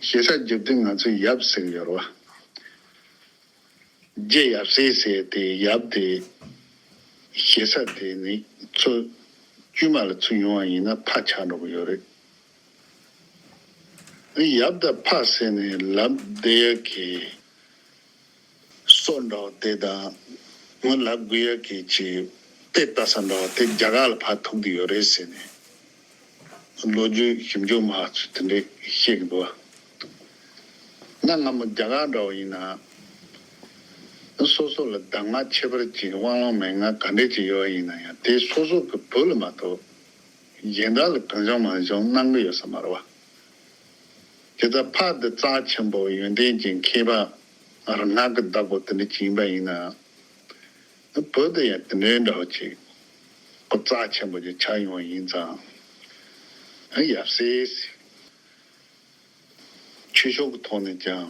ཞེ་ས་རྒྱབ་དུས་ང་ཚོས་ཡབ་ཟེར་གྱི་ཡོད་རེད་བ། རྗེ་ཡབ་སྲས་ཟེར་དེ་ཡབ་དེ་ཞེ་ས་དེ་ནི་ཚུར་བཅོས་མ་ལ་ཚུར་ཡོང་བ་ཡིན་ན་ཕ་ཆགས་འགྲོ་གི་ཡོད་རེད། ཡབ་དང་ཕ་ཟེར་ནས་ལབ་བསྡད་ཡ་གི་སྲོལ་འདྲ་བ་དེ་དང་། ང་ལབ་དགོས་ཡ་གི་ཅིག་དཔེ་ལྟ་ས་འདྲ་བ་དེ་རྒྱ་གར་ལ་ཕར་ཐུག་བསྡད་ཡོད་རེད་ཟེར་ནས། ལོ་རྒྱུས་ཞིབ་འཇུག་མ་ཚོས་དེ་འདྲས་བཤད་གི་འདུག་ང་སྔ་མོ་རྒྱ་གར་འདྲ་བོ་ཡིན་ན། སོ་སོ་ལ་གདམས་ངག་ཁྱད་པར་ཅན་དབང་ལུང་མན་ངག་ག་འདྲས་ཅིག་ཡོད་པ་ཡིན་ན་ཡང་། དེ་སོ་སོ་གི་བུ་ལ་མ་གཏོགས་གཞན་དག་ལ་གང་བྱུང་མང་བྱུང་གནང་གི་ཡོད་ས་མ་རེད་བ། དེ་ལྟར་ཕ་དེ་རྩ་ཆེན་པོ་ཡོན་ཏན་ཅན་མཁས་པ་རང་སྔགས་ཀྱི་བདག་པོ་དེ་འདྲ་ཅིག་ཡིན་པ་ཡིན་ན། བུ་དེ་ཡང་དེ་འདྲའི་འདྲ་བོ་ཅིག་ཁོ་རྩ་ཆེན་པོ་ཅིག་ཆགས་ཡོང་བ་ཡིན་ཙང་། ཡབ་སྲས། ཆོས་ཕྱོགས་ཀྱི་ཐོག་ནས་ཀྱང་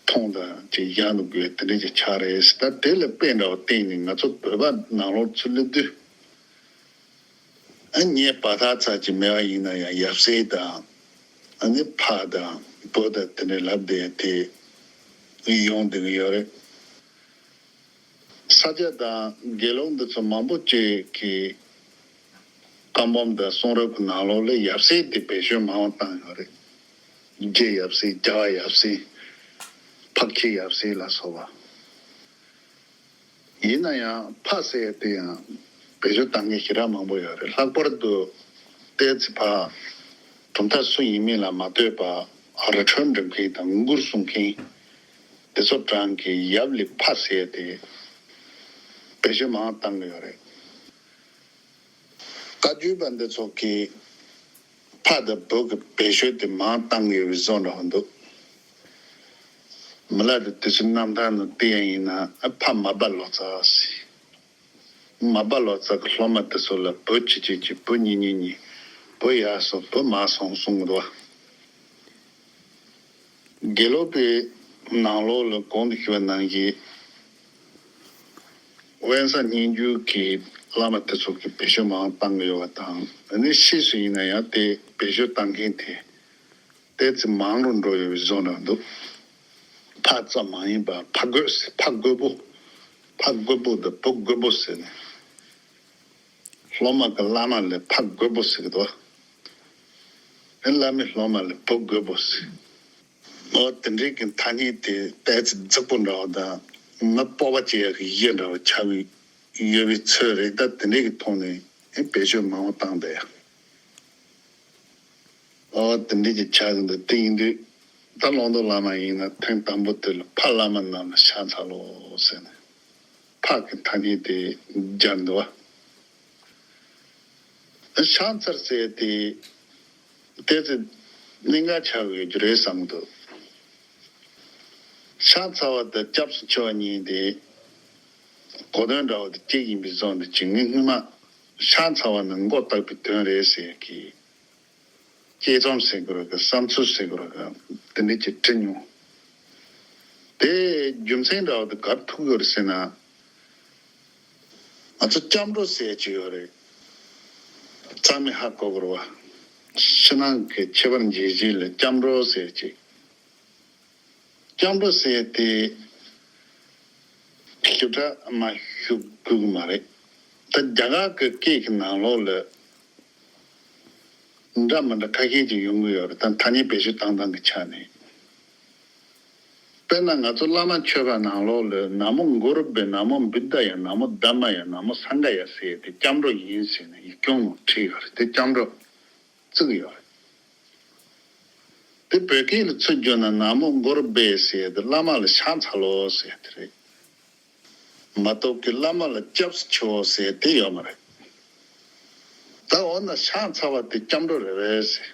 མཐོང་དང་ཅིག་བཞག་ནུས་དགོས་དེ་འདྲ་ཅིག་ཆགས་རེད། ད་དེ་ལ་དཔེ་འདྲ་བོ་བསྟན་ནས་ང་ཚོ་བོད་པ་ནང་ལོགས་ཚུར་སླེབས་དུས། ཨ་ངའི་བར་ཐག་ཚ་ཅིག་མེད་པ་ཡིན་ན་ཡང་ཡབ་སྲས་དང་། ཨ་ནི་ཕ་དང་བུ་དང་དེ་འདྲའི་ལབ་བསྡད་དེ་ཡོང་བསྡད་ཀྱི་ཡོད་རེད། ས་སྐྱ་དང་དགེ་སློང་འདི་ཚོ་མང་པོ་ཅིག་གིས་བཀའ་འབུམ་དང་གསུང་རབ་ཀྱི་ནང་ལོགས་ལ་ཡབ་སྲས་དེ་བེད་སྤྱོད་མང་བ་བཏང་ཡོད་རེད། རྗེ་ཡབ་སྲས། རྒྱལ་བ་ཡབ་སྲས། འཕགས་མཆོག་ཡབ་སྲས་ལ་སོགས་པ། ཡིན་ན་ཡང་ཕ་ཟེར་ཡ་དེ་ཡང་བེད་སྤྱོད་བཏང་མཁན་ཞེ་དྲག་མང་པོ་ཡོད་རེད། ལྷག་པར་དུ་ཏོག་ཙམ་ཕར་གྲུབ་མཐའ་སུ་ཡིན་མིན་ལ་མ་ལྟོས་པར་རི་ཁྲོད་འགྲིམ་མཁན་དང་མགུར་གསུང་མཁན་དེ་ཚོ་གྲས་ཀྱིས་ཡབ་ལས་ཕ་ཟེར་ཡ་དེ་བེད་སྤྱོད་མང་བཏང་གི་ཡོད་རེད། བཀའ་བརྒྱུད་པ་འདི་ཚོ་གིས་ཕ་དང་བུ་གི་བེད་སྤྱོད་དེ་མང་བཏང་གི་ཡོད་པའི་བཟོ་འདྲ་བོ་འདུག་མི་ལ་དེ་དུས་ཚོད་རྣམ་ཐར་ནང་བལྟས་ཡ་ཡིན་ན། ཨ་ཕ་མར་པ་ལོ་ཙཱ་ཟེར། མར་པ་ལོ་ཙཱ་གི་སློབ་མ་དེ་ཚོ་ལ་བུ་གཅིག་གཅིག་གཅིག་བུ་གཉིས་གཉིས་གཉིས། བུ་ཡར་སོང་བུ་མར་སོང་གསུང་གི་འདུག་དགེ་ལུགས་པའི་ནང་ལོགས་ལ་གོང་དུ་ཞུས་པ་ནང་བཞིན། དབེན་ས་སྙན་བརྒྱུད་ཀྱི་ བླ་མ་དེ་ཚོ་གིས་བེད་སྤྱོད་མང་བཏང་གི་ཡོད་པ་དང་། ཨ་ནི་ཕྱིས་སུ་ཡིན་ན་ཡང་དེ་བེད་སྤྱོད་བཏང་མཁན་དེ་ཏོག་ཙམ་མང་རུ་འགྲོ་ཡོད་པའི་བཟོ་འདྲ་འདུག་ཕ་ཙམ་མ་ཡིན་པར་ཕ་རྒོད་ཟེར། ཕ་རྒོད་པོ། ཕ་རྒོད་པོ་དང་བུ་རྒོད་པོ་ཟེར་ནས། སློབ་མ་གིས་བླ་མ་ལ་ཕ་རྒོད་པོ་ཟེར་གི་འདུག་ཨེ། བླ་མས་སློབ་མ་ལ་བུ་རྒོད་པོ་ཟེར། འོ་དེ་འདྲའི་གི་ཐ་སྙད་དེ་ཏོག་ཙམ་རྫིག་པོ་འདྲ་བ་དང་། མི་སྤོབས་པ་སྐྱེ་ཡག་གི་གཞི་འདྲ་བ་ཆགས་ཡོད་པའི་ཚོད་རེད། ད་དེ་འདྲའི་གི་ཐོག་ནས་ཨེ་བེད་སྤྱོད་མང་བོ་བཏང་བསྡད་ཡ། འོ་དེ་འདྲའི་གི་ཆགས་ཀྱི་འདུག་དེ་ཡིན་དུས་ད་ལུང་རྟོགས་བླ་མ་ཡིན་ན་ཐེངས་དང་པོ་དེ་ལ་ཕ་བླ་མ་རྣམས་ལ་ཕྱག་འཚལ་ལོ་ཟེར་ནས་ཕ་གི་ཐ་སྙད་དེ་སྦྱར་འདུག་བ། ཕྱག་འཚལ་ཟེར་དེ་ཏོག་ཙམ་གནད་འགག་ཆགས་ཡོད་རྒྱུ་རེད་བསམ་གྱི་འདུག་ཕྱག་འཚལ་བ་དང་སྐྱབས་སུ་མཆི་བ་གཉིས་དེ་གོ་དོན་འདྲ་བོ་དེ་གཅིག་ཡིན་པའི་བཟོ་འདྲ་ཅིག་ངས་སྔོན་མ་ཕྱག་འཚལ་བ་ནི་མགོ་བཏགས་པའི་དོན་རེད་ཟེར་གི། དཔྱད་རྩོམ་ཟེར་དགོས་རེད་གི། བསམ་ཚུལ་ཟེར་དགོས་རེད་གི། དེ་འདྲ་ཅིག་བྲིས་མྱོང་། དེ་རྒྱུ་མཚན་འདྲ་བོ་དེ་ག་རེ་ཐུག་ཡོད་རེད་ཟེར་ན། ང་ཚོ་སྐྱབས་འགྲོ་ཟེར་གྱི་ཡོད་རེད། རྩ་མེད་ཧ་གོ་དགོས་རེད་བ། ཕྱི་ནང་གི་ཁྱད་པར་འབྱེད་བྱེད་ལ་སྐྱབས་འགྲོ་ཟེར་གྱི། སྐྱབས་འགྲོ་ཟེར་དེ་ཞིབ་ཕྲ་མ་ཞུ་དགོས་ཀྱི་མ་རེད། ད་རྒྱ་གར་གྱི་སྐད་ཀྱི་ནང་ལོགས་ལ་འདྲ་མི་འདྲ་ཁ་ཤས་ཅིག་ཡོང་གི་ཡོད་རེད། ད་ཐ་སྙད་བེད་སྤྱོད་བཏང་སྟངས་ཀྱི་ཆ་ནས། དཔེར་ན་ང་ཚོ་བླ་མ་མཆོད་པ་ནང་ལོགས་ལ་ན་མོ་གུ་རུ་བྷེ། ན་མོ་བུདྡྷ་ཡ། ན་མོ་དྷརྨ་ཡ། ན་མོ་སངྒྷ་ཡ་ཟེར་དེ་སྐྱབས་འགྲོ་ཡིན་ཟེར་ནས་ཡིག་རྒྱུགས་ནང་བྲིས་ཡོད་རེད། དེ་སྐྱབས་འགྲོ་བརྩི་གི་ཡོད་རེད། དེ་བོད་སྐད་ལ་ཚུར་བསྒྱུར་ན་ན་མོ་གུ་རུ་བྷེ་ཟེར་དེ་བླ་མ་ལ་ཕྱག་འཚལ་ལོ་ཟེར་དེ་རེད། མ་གཏོགས་ཀྱི་བླ་མ་ལ་སྐྱབས་སུ་མཆིའོ་ཟེར་དེ་ཡོད་མ་རེད། ད་འོ་ན་ཕྱག་འཚལ་བ་དེ་སྐྱབས་འགྲོ་རེད་པས་ཟེར།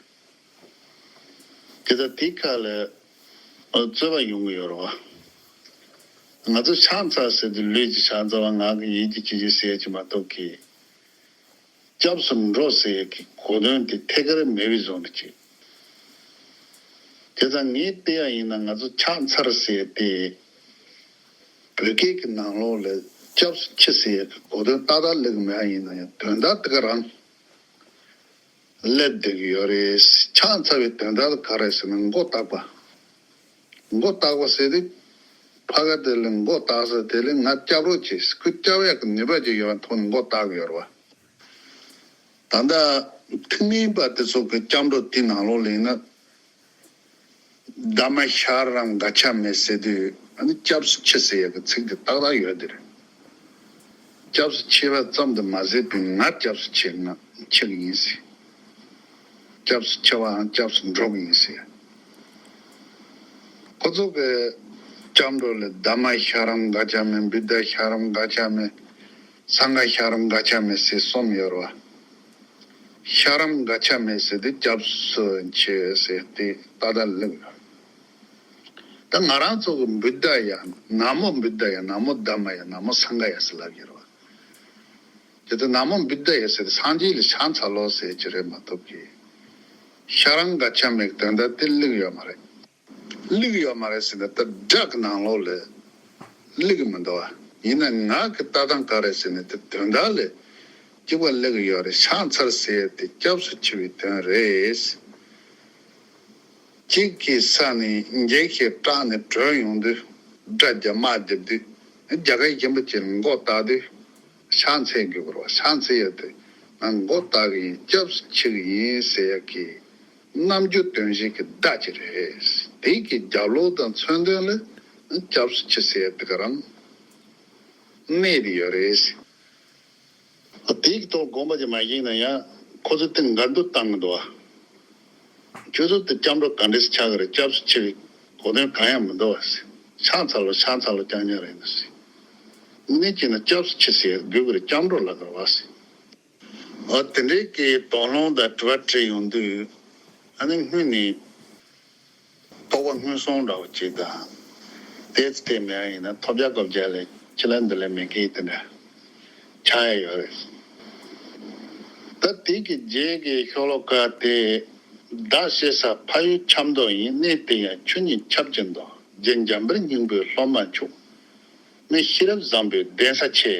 དེ་ལྟར་དེའི་ཁ་ལ་རྩོད་པ་ཡོང་གི་ཡོད་རེད་བ། ང་ཚོ་ཕྱག་འཚལ་ཟེར་དུས་ལུས་ཀྱི་ཕྱག་འཚལ་བ། ངག་གི་ཡིད་ཀྱི་ཅི་བྱེད་ཟེར་གྱི་མ་གཏོགས་ཀྱི། སྐྱབས་སུ་འགྲོ་ཟེར་གྱི་གོ་དོན་དེ་ཐད་ཀར་མེད་པའི་བཟོ་འདྲ་ཅིག་དེ་ཙང་ངས་བལྟས་ཡ་ཡིན་ན་ང་ཚོ་ཕྱག་འཚལ་ཟེར་དེ་བོད་སྐད་ཀྱི་ནང་ལོགས་ལ་སྐྱབས་སུ་མཆི་ཟེར་གྱི་གོ་དོན་ཏག་ཏག་སླེབས་ཀྱི་མེད་པ་ཡིན་ན་ཡང་དོན་དག་དེ་ག་རང་སླེབས་བསྡད་ཀྱི་ཡོད་རེད། ཕྱག་འཚལ་བའི་དོན་དག་དེ་ག་རེ་ཟེར་ན་མགོ་བཏགས་པ། མགོ་བཏགས་པ་ཟེར་དུས་ཕ་ག་དེ་ལ་མགོ་བཏགས་ས་དེ་ལ་ང་སྐྱབས་རོགས་བྱེད། ཁོ་སྐྱབས་ཡག་གི་ནུས་པ་ཅིག་ཡོད་པའི་ཐོག་ནས་མགོ་བཏགས་ཀྱི་ཡོད་རེད་བ། ད་ལྟ་ཐུན་མིན་པ་དེ་ཚོ་གི་སྐྱབས་འགྲོ་དེའི་ནང་ལོགས་ལ་ཡིན་ན། དྷརྨ་ཤྭ་རཱཾ་ག་ཅཱ་མི་ཟེར་དུས་ཨ་ནི་སྐྱབས་སུ་མཆི་ཟེར་ཡག་གི་ཚིག་དེ་ཏག་ཏག་ཡོད་དེ་རེད། སྐྱབས་སུ་མཆི་བ་ཙམ་དུ་མ་ཟད་པའི་ང་སྐྱབས་སུ་མཆི། ང་མཆི་གི་ཡིན་ཟེར། སྐྱབས་སུ་མཆི་བའམ་སྐྱབས་སུ་འགྲོ་གི་ཡིན་ཟེར། ཁོ་ཚོ་གི་སྐྱབས་འགྲོ་ལ་དྷརྨ་ཤྭ་རཱཾ་ག་ཅཱ་མི། བུདྡྷ་ཤྭ་རཱཾ་ག་ཅཱ་མི། སངྒྷ་ཤྭ་རཱཾ་ག་ཅཱ་མི་ཟེར་གསུམ་ཡོད་རེད་བ། ཤྭ་རཱཾ་ག་ཅཱ་མི་ཟེར་དུས་སྐྱབས་སུ་མཆི་ཟེར་དེ་ཏག་ཏག་སླེབས་ཡོད། ད་ང་རང་ཚོ་གི་བུདྡྷ་ཡ། ན་མོ་བུདྡྷ་ཡ། ན་མོ་དྷརྨ་ཡ། ན་མོ་སངྒྷ་ཡ་ཟེར་ལབ་ཀྱི་རེད་བ། དེ་ལྟར་ན་མོ་བུདྡྷ་ཡ་ཟེར་དུས་སངས་རྒྱས་ལ་ཕྱག་འཚལ་ལོ་ཟེར་གྱི་རེད་མ་གཏོགས་ཀྱི། ཤྭ་རཱཾ་ག་ཅཱ་མི་གི་དོན་དག་དེ་སླེབས་ཡོད་མ་རེད། སླེབས་ཡོད་མ་རེད་ཟེར་ན་ད་སྒྲ་གི་ནང་ལོགས་ལ་སླེབས་ཀྱི་མི་འདུག་བ། ཡིན་ན་ངག་གི་ལྟ་སྟངས་ག་རེ་ཟེར་ན་དེ་དོན་དག་ལ་གཅིག་པ་སླེབས་ཀྱི་ཡོད་རེད། ཕྱག་འཚལ་ཟེར་དེ་སྐྱབས་སུ་མཆི་བའི་དོན་རེད། གཅིག་གི་ས་ནས་འགྱིག་ཞིག་སྐྲག་ནས་བྲོས་ཡོང་དུས། སྒྲ་རྒྱབ་དམག་རྒྱབ་དུས། རྒྱ་གར་ཡིན་པ་ཅིག་ལ་མགོ་བཏགས་དུས། ཕྱག་འཚལ་དགོས་པ་རེད་བ། ཕྱག་འཚལ་ཡ་དེ་ང་མགོ་བཏགས་ཀྱི་ཡིན། སྐྱབས་སུ་མཆི་གི་ཡིན་ཟེར་ཡ་གི་རྣམ་འགྱུར་སྟོན་བྱེད་ཀྱི་བརྡ་ཅིག་རེད། དེ་གི་རྒྱབ་ལོགས་དང་མཚོན་དོན་ལ་སྐྱབས་སུ་མཆི་ཟེར་ཡ་དེ་ག་རང་གནས་དེ་ཡོད་རེད། དེའི་ཐོག་དགོངས་པ་ཅིག་མ་བཞེས་ན་ཡང་ཁོ་ཚོས་དེ་འགལ་འདུ་བཏང་གི་འདུག་བ། ཁྱོད་ཚོ་དེ་སྐྱབས་འགྲོ་ག་འདྲས་ཆགས་ཀྱི་རེད། སྐྱབས་སུ་མཆི་བའི་གོ་དོན་གང་ཡང་མི་འདུག་བ། ཕྱག་འཚལ་ལོ་ཕྱག་འཚལ་ལོ་རྐྱང་རྐྱང་རེད་ན་ཟེར། དངོས་གནས་བྱས་ན་སྐྱབས་སུ་མཆི་ཟེར་དགོས་ཀྱི་རེད། སྐྱབས་འགྲོ་ལབ་དགོས་རེད་བ་ཟེར། འོ་དེ་འདྲའི་གི་དོགས་སློང་དང་དྲི་བ་དྲིས་ཡོང་དུས། ཨ་ནི་སྔོན་ནས་རྟོག་པ་སྔོན་སོང་འདྲ་བོ་ཅིག་དང་། དེ་ཚོ་དེ་མེད་པ་ཡིན་ན་ཐོབ་བྱ་དགོས་བྱ་ལས་ཅི་ལ་འདི་ལས་མེད་མཁན་དེ་འདྲ་ཆགས་ཡ་ཡོད་རེད། ད་དེ་གི་རྗེས་ཀྱི་ཤོ་ལོ་ཀ་དེ། བདག་གཤེགས་ས་ཕ་ཡུལ་ཆབ་མདོ་ཡིན། གནས་དེ་ཡང་ཆུ་གཉིས་ཆབ་ཀྱི་མདོ། རྗེ་འཇམ་དཔལ་སྙིང་པོའི་སློབ་མ་མཆོག་མི་ཤེས་རབ་བཟང་པོའི་གདན་ས་ཆེ།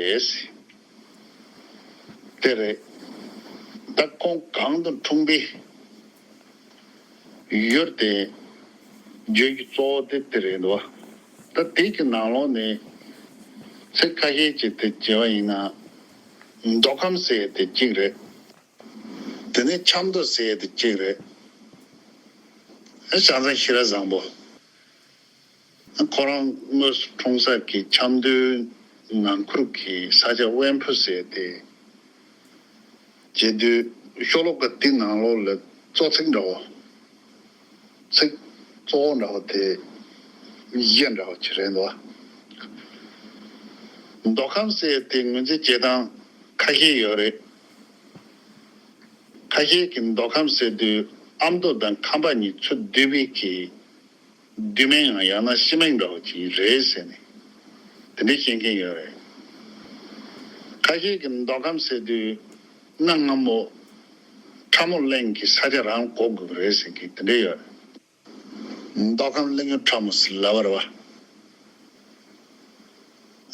དེ་རེད། ད་ཁོང་གང་དུ་འཁྲུངས་པའི་ཡུལ་དེ་བརྗོད་རྒྱུ་གཙོ་བོ་དེ་དེ་རེད་འདུག་ད་དེ་གི་ནང་ལོགས་ནས་ཚིག་ཁ་ཤས་ཅིག་དེ་བྱས་པ་ཡིན་ན། མདོ་ཁམས་ཟེར་ཡས་དེ་གཅིག་རེད། དེ་ནས་ཆབ་མདོ་ཟེར་ཡས་དེ་གཅིག་རེད། ཨ་ཤང་ཚང་ཤེས་རབ་བཟང་པོ། ཁོ་རང་དངོས་སུ་འཁྲུངས་ས་གི་ཆབ་མདོའི་ནང་ཁུལ་གྱི་ས་ཆ་དབེན་པོ་ཟེར་ཏེ། བྱེད་དུས་ཤོ་ལོ་ཀ་འདི་ནང་ལོགས་ལ་གཙོ་ཚིག་འདྲ་བོ། ཚིག་གཙོ་བོ་འདྲ་བོ་དེ་བཞི་འདྲ་བོ་ཅིག་རེད་འདུག་མདོ་ཁམས་ཟེར་དེ་ངོས་འཛིན་བྱེད་སྟངས་ཁ་ཤས་ཡོད་རེད། ཁ་ཤས་ཀྱིས་མདོ་ཁམས་ཟེར་དུས་ཨ་མདོ་དང་ཁམས་པ་གཉིས་ཚུར་བསྡུས་པའི་གི་བསྡུས་མིང་ཡང་ཡང་ན་ཕྱི་མིང་འདྲ་བོ་ཅིག་རེད་ཟེར་ནས་དེ་འདྲ་བཤད་མཁན་ཡོད་རེད། ཁ་ཤས་ཀྱིས་མདོ་ཁམས་ཟེར་དུས་གནའ་སྔ་མོ་ཁྲ་མོ་གླིང་གི་ས་ཆ་རང་གོ་དགོས་ཀྱི་རེད་ཟེར་མཁན་དེ་འདྲ་ཡོད་རེད། མདོ་ཁམས་གླིང་ཡུལ་ཁྲ་མོ་ཟེར་ལབ་པ་རེད་བ།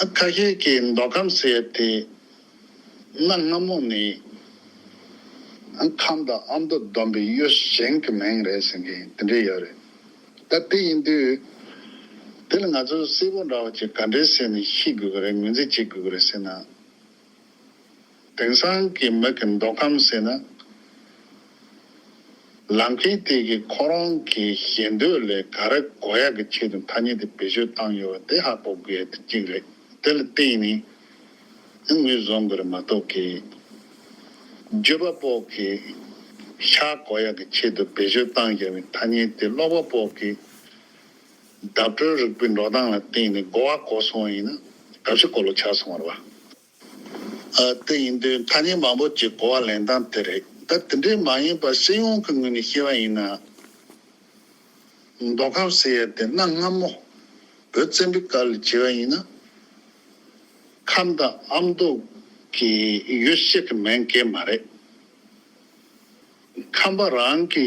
ཨ་ཁ་ཤས་ཀྱིས་མདོ་ཁམས་ཟེར་ཡ་དེ་གནའ་སྔ་མོ་ནས་ཨ་ཁམས་དང་ཨ་མདོ་བསྡོམས་པའི་ཡུལ་གཞན་གྱི་མིང་རེད་ཟེར་མཁན་དེ་འདྲ་ཡོད་རེད། ད་དེ་ཡིན་དུས་དེ་ལ་ང་ཚོས་གསལ་པོ་འདྲ་བ་ཅིག་ག་འདྲས་ཟེར་ནས་ཤེས་དགོས་ཀྱི་རེད། ངོས་འཛིན་བྱེད་དགོས་ཀྱི་རེད་ཟེར་ན། དེང་སང་གི་མི་གི་མདོ་ཁམས་ཟེར་ན། ལམ་ཁའི་སྟེང་གི་ཁོ་རང་གི་ཞེ་འདོད་ལས་ག་རེ་གོ་ཡག་གི་ཆེད་དུ་ཐ་སྙད་དེ་བེད་སྤྱོད་བཏང་ཡོད་པ་དེ་ཧ་གོ་དགོས་ཡག་དེ་གཅིག་རེད། དེ་ལ་བརྟེན་ནས་ངོས་བཟུང་དགོས་རེད་མ་གཏོགས་ཀྱི། བརྗོད་པ་པོ་གི་ཤ་གོ་ཡག་གི་ཆེད་དུ་བེད་སྤྱོད་བཏང་བཞག་པའི་ཐ་སྙད་དེ་ཀློག་པ་པོ་གི་བརྡ་སྤྲོད་རིག་པའི་འགྲོ་སྟངས་ལ་བརྟེན་ནས་གོ་བ་གོ་སོང་བ་ཡིན་ན་གབ་ཤིག་གོ་ལོ་ཆགས་སོང་བ་རེད་བ། ཨ་དེ་ཡིན་དུས་ཐ་སྙད་མང་པོ་ཅིག་གོ་བ་ལེན་སྟངས་དེ་རེད། ད་དེ་འདྲའི་མ་ཡིན་པར་སྤྱི་ཡོངས་ཀྱི་ངོས་ནས་བཤད་པ་ཡིན་ན། མདོ་ཁམས་ཟེར་ཡ་དེ་གནའ་སྔ་མོ་བོད་བཙན་པོའི་སྐབས་ལ་བྱས་པ་ཡིན་ན། ཁམས་དང་ཨ་མདོ་གི་ཡུལ་གཅིག་གི་མིང་གང་ཡང་མ་རེད། ཁམས་པ་རང་གི་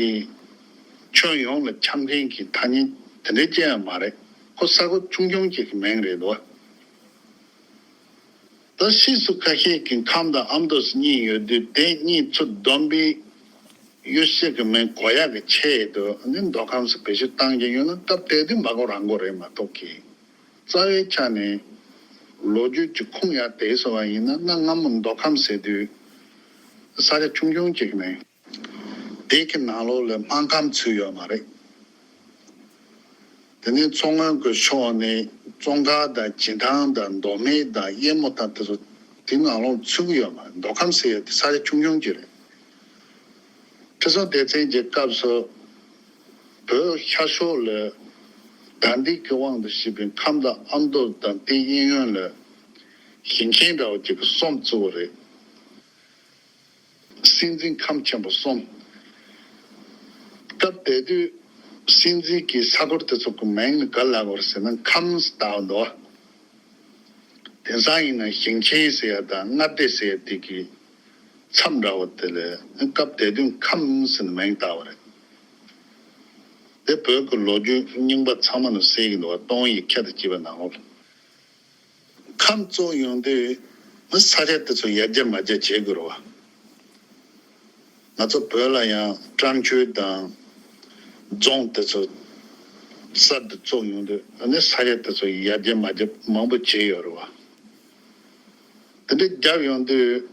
ཁྱོན་ཡོངས་ལ་འཁྱམ་མཁན་གྱི་ཐ་སྙད་དེ་འདྲའི་ཅི་ཡང་མ་རེད། ཁོ་ས་ཁུལ་ཆུང་ཆུང་ཅིག་གི་མིང་རེད་འདུག་ད་ཕྱིས་སུ་ཁ་ཤས་ཀྱིས་ཁམས་དང་ཨ་མདོ་ཟེར་གཉིས་ཡོད་དུས་དེ་གཉིས་ཚུར་བསྡོམས་པའི་ཡུལ་གཅིག་གི་མིང་གོ་ཡག་གི་ཆེད་དུ་ནི་མདོ་ཁམས་སུ་བེད་སྤྱོད་བཏང་གི་ཡོད་ན་སྟབས་བདེ་དུས་མ་གོ་རང་གོ་རེད་མ་གཏོགས་ཀྱི། རྩ་བའི་ཆ་ནས་ལོ་རྒྱུས་ཀྱི་ཁུངས་ཡར་དེད་སོང་བ་ཡིན་ན། གནའ་སྔ་མོ་མདོ་ཁམས་ཟེར་དུས་ས་ཆ་ཆུང་ཆུང་ཅིག་ནས། དེ་གི་ནང་ལོགས་ལ་སྨར་ཁམས་ཚུད་ཡོད་མ་རེད། དེ་ནས་མཚོ་སྔོན་གྱི་ཕྱོགས་ནས་ཙོང་ཁ་དང་བྱེ་ཐང་དང་མདོ་སྨད་དང་གཡས་མོ་དང་དེ་ཚོ་དེ་ནང་ལོགས་ཚུད་ཀྱི་ཡོད་མ་རེད། མདོ་ཁམས་ཟེར་ཡ་དེ་ས་ཆ་ཆུང་ཆུང་ཅིག་རེད། ཁྲི་སྲོང་ལྡེ་བཙན་གྱི་སྐབས་སུ་བོད་ཤར་ཕྱོགས་ལ་དར་འདེགས་ཀྱི་དབང་དུ་བྱས་པའི་ཁམས་དང་ཨ་མདོ་དང་དེའི་གཡས་གཡོན་ལ་ཞིང་ཆེན་འདྲ་བོ་ཅིག་གི་གསུམ་བཙུགས་པ་རེད། སྲིད་འཛིན་ཁམས་ཆེན་པོ་གསུམ། སྐབས་དེ་དུས་སྲིད་འཛིན་གྱི་ས་ཁུལ་དེ་ཚོ་གི་མིང་ནི་ག་ལབ་དགོས་རེད་ཟེར་ན་ཁམས་ཟེར་བཏགས་འདུག་དེང་སང་ཡིན་ན་ཞིང་ཆེན་ཟེར་ཡ་དང་མངའ་སྡེ་ཟེར་ཡ་དེ་གི་མཚམས་འདྲ་བོ་དེ་ལ་སྐབས་དེ་དུས་ཁམས་ཟེར་ནས་མིང་བཏགས་པ་རེད། དེ་བོད་ཀྱི་ལོ་རྒྱུས་རྙིང་པ་ཚང་མ་ནང་གསལ་གྱི་འདུག་བ། སྟོང་ཡིག་ཁྱད་དུ་བྱས་པ་ནང་ལོགས་ལ། ཁམས་བཙུགས་ཡོང་དུས་ས་ཆ་དེ་ཚོ་ཡར་རྒྱས་མར་རྒྱས་བྱེད་དགོས་རེད་བ། ང་ཚོ་བོད་ལ་ཡང་ཀྲང་ཅུའུ་དང་རྫོང་དེ་ཚོ་གསར་དུ་བཙུགས་ཡོང་དུས་ཨ་ནི་ས་ཆ་དེ་ཚོ་ཡར་རྒྱས་མར་རྒྱས་མང་པོ་བྱས་ཡོད་རེད་བ། དེ་འདྲ་བརྒྱབ་ཡོང་དུས་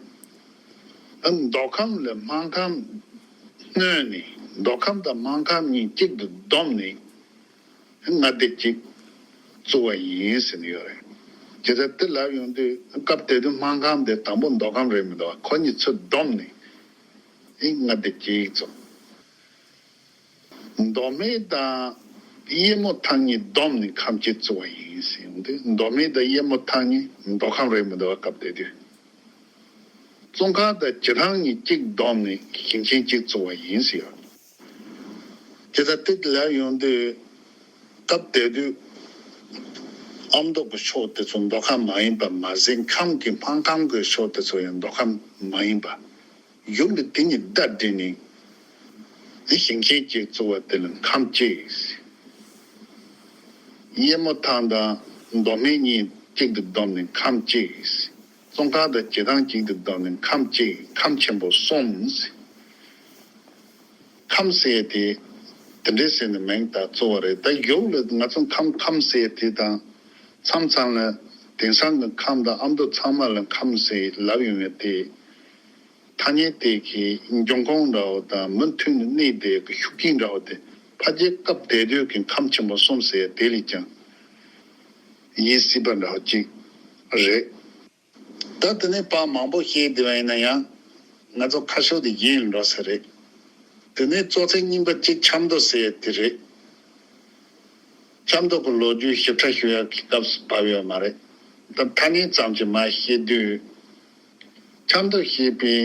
ཨ་མདོ་ཁམས་ལ་སྨར་ཁམས་སྣོན་ནས་མདོ་ཁམས་དང་སྨར་ཁམས་གཉིས་གཅིག་ཏུ་བསྡོམས་ནས། མངའ་སྡེ་གཅིག་བཙུགས་པ་ཡིན་ཟེར་ནས་ཡོད་རེད། བྱས་ཙང་དེ་ལབ་ཡོང་དུས་སྐབས་དེ་དུས་སྨར་ཁམས་དེ་དང་པོ་མདོ་ཁམས་རེད་མི་འདུག་བ། ཁོ་གཉིས་ཚུར་བསྡོམས་ནས་ཨེ་མངའ་སྡེ་གཅིག་བཙུགས། མདོ་སྨད་དང་གཡས་མོ་ཐང་གཉིས་བསྡོམས་ནས་ཁམས་གཅིག་བཙུགས་པ་ཡིན་ཟེར་ཡོང་དུས་མདོ་སྨད་དང་གཡས་མོ་ཐང་གཉིས་མདོ་ཁམས་རེད་མི་འདུག་བ། སྐབས་དེ་དུས། ཙོང་ཁ་དང་བྱེ་ཐང་གཉིས་གཅིག་བསྡོམས་ནས་ཞིང་ཆེན་གཅིག་བཙུགས་པ་ཡིན་ཟེར་ཡོད། དེ་ལྟར་དེ་ལབ་ཡོང་དུས་སྐབས་དེ་དུས་ཨ་མདོ་གི་ཕྱོགས་དེ་ཚོ་མདོ་ཁམས་མ་ཡིན་པ་མ་ཟད་ཁམས་ཀྱི་སྨར་ཁམས་ཀྱི་ཕྱོགས་དེ་ཚོ་ཡང་མདོ་ཁམས་མ་ཡིན་པ་ཡུལ་ལ་དེ་གཉིས་བརྡ་སྤྲད་ནས་ཞིང་ཆེན་གཅིག་བཙུགས་པ་དེ་ལ་ཁམས་གཅིག་གཡས་མོ་ཐང་དང་མདོ་སྨད་གཉིས་གཅིག་ཏུ་བསྡོམས་ནས་ཁམས་གཅིག་སྟོང་ཁ་དང་བྱེ་ཐང་གཅིག་ཏུ་བསྡོམས་ནས་ཁམས་གཅིག་ཁམས་ཆེན་པོ་གསུམ། ཁམས་ཟེར་ཡ་དེ་དེ་འདྲའི་ཟེར་ནས་མིང་བཏགས་གཙོ་བོ་རེད། ད་ཡུལ་ལ་ང་ཚོ་ཁམས་ཁམས་ཟེར་ཡ་དེ་དང་མཚམས་མཚམས་ལ་དེང་སང་གི་ཁམས་དང་ཨ་མདོ་ཚང་མ་ལ་ཁམས་ཟེར་ལབ་ཡོང་ཡ་དེ། ཐ་སྙད་དེ་གི་འབྱུང་ཁུངས་འདྲ་བོ་དང་མུ་མཐུད་ནས་གནས་དེ་གི་ཤུགས་རྐྱེན་འདྲ་བོ་དེ་ཕལ་ཆེར་སྐབས་དེ་དུས་ཀྱི་ཁམས་ཆེན་པོ་གསུམ་ཟེར་དེ་ལས་ཀྱང་ཡིན་སྲིད་པ་འདྲ་བོ་ཅིག་རེད། ད་དེ་ནས་བར་མང་པོ་བཤད་བསྡད་པ་ཡིན་ན་ཡང་ང་ཚོ་ཁ་ཕྱོགས་དེ་གཞན་ལ་འགྲོ་ས་རེད། དེ་ནས་གཙོ་ཚིག་གཉིས་པ་གཅིག་ཆབ་མདོ་ཟེར་དེ་རེད། ཆབ་མདོ་གི་ལོ་རྒྱུས་ཞིབ་ཕྲ་ཞུ་ཡག་གི་སྐབས་སུ་བབས་ཡོད་མ་རེད། ད་ཐ་སྙད་ཙམ་གྱིས་མར་བཤད་དུས། ཆབ་མདོ་ཞེས་པའི་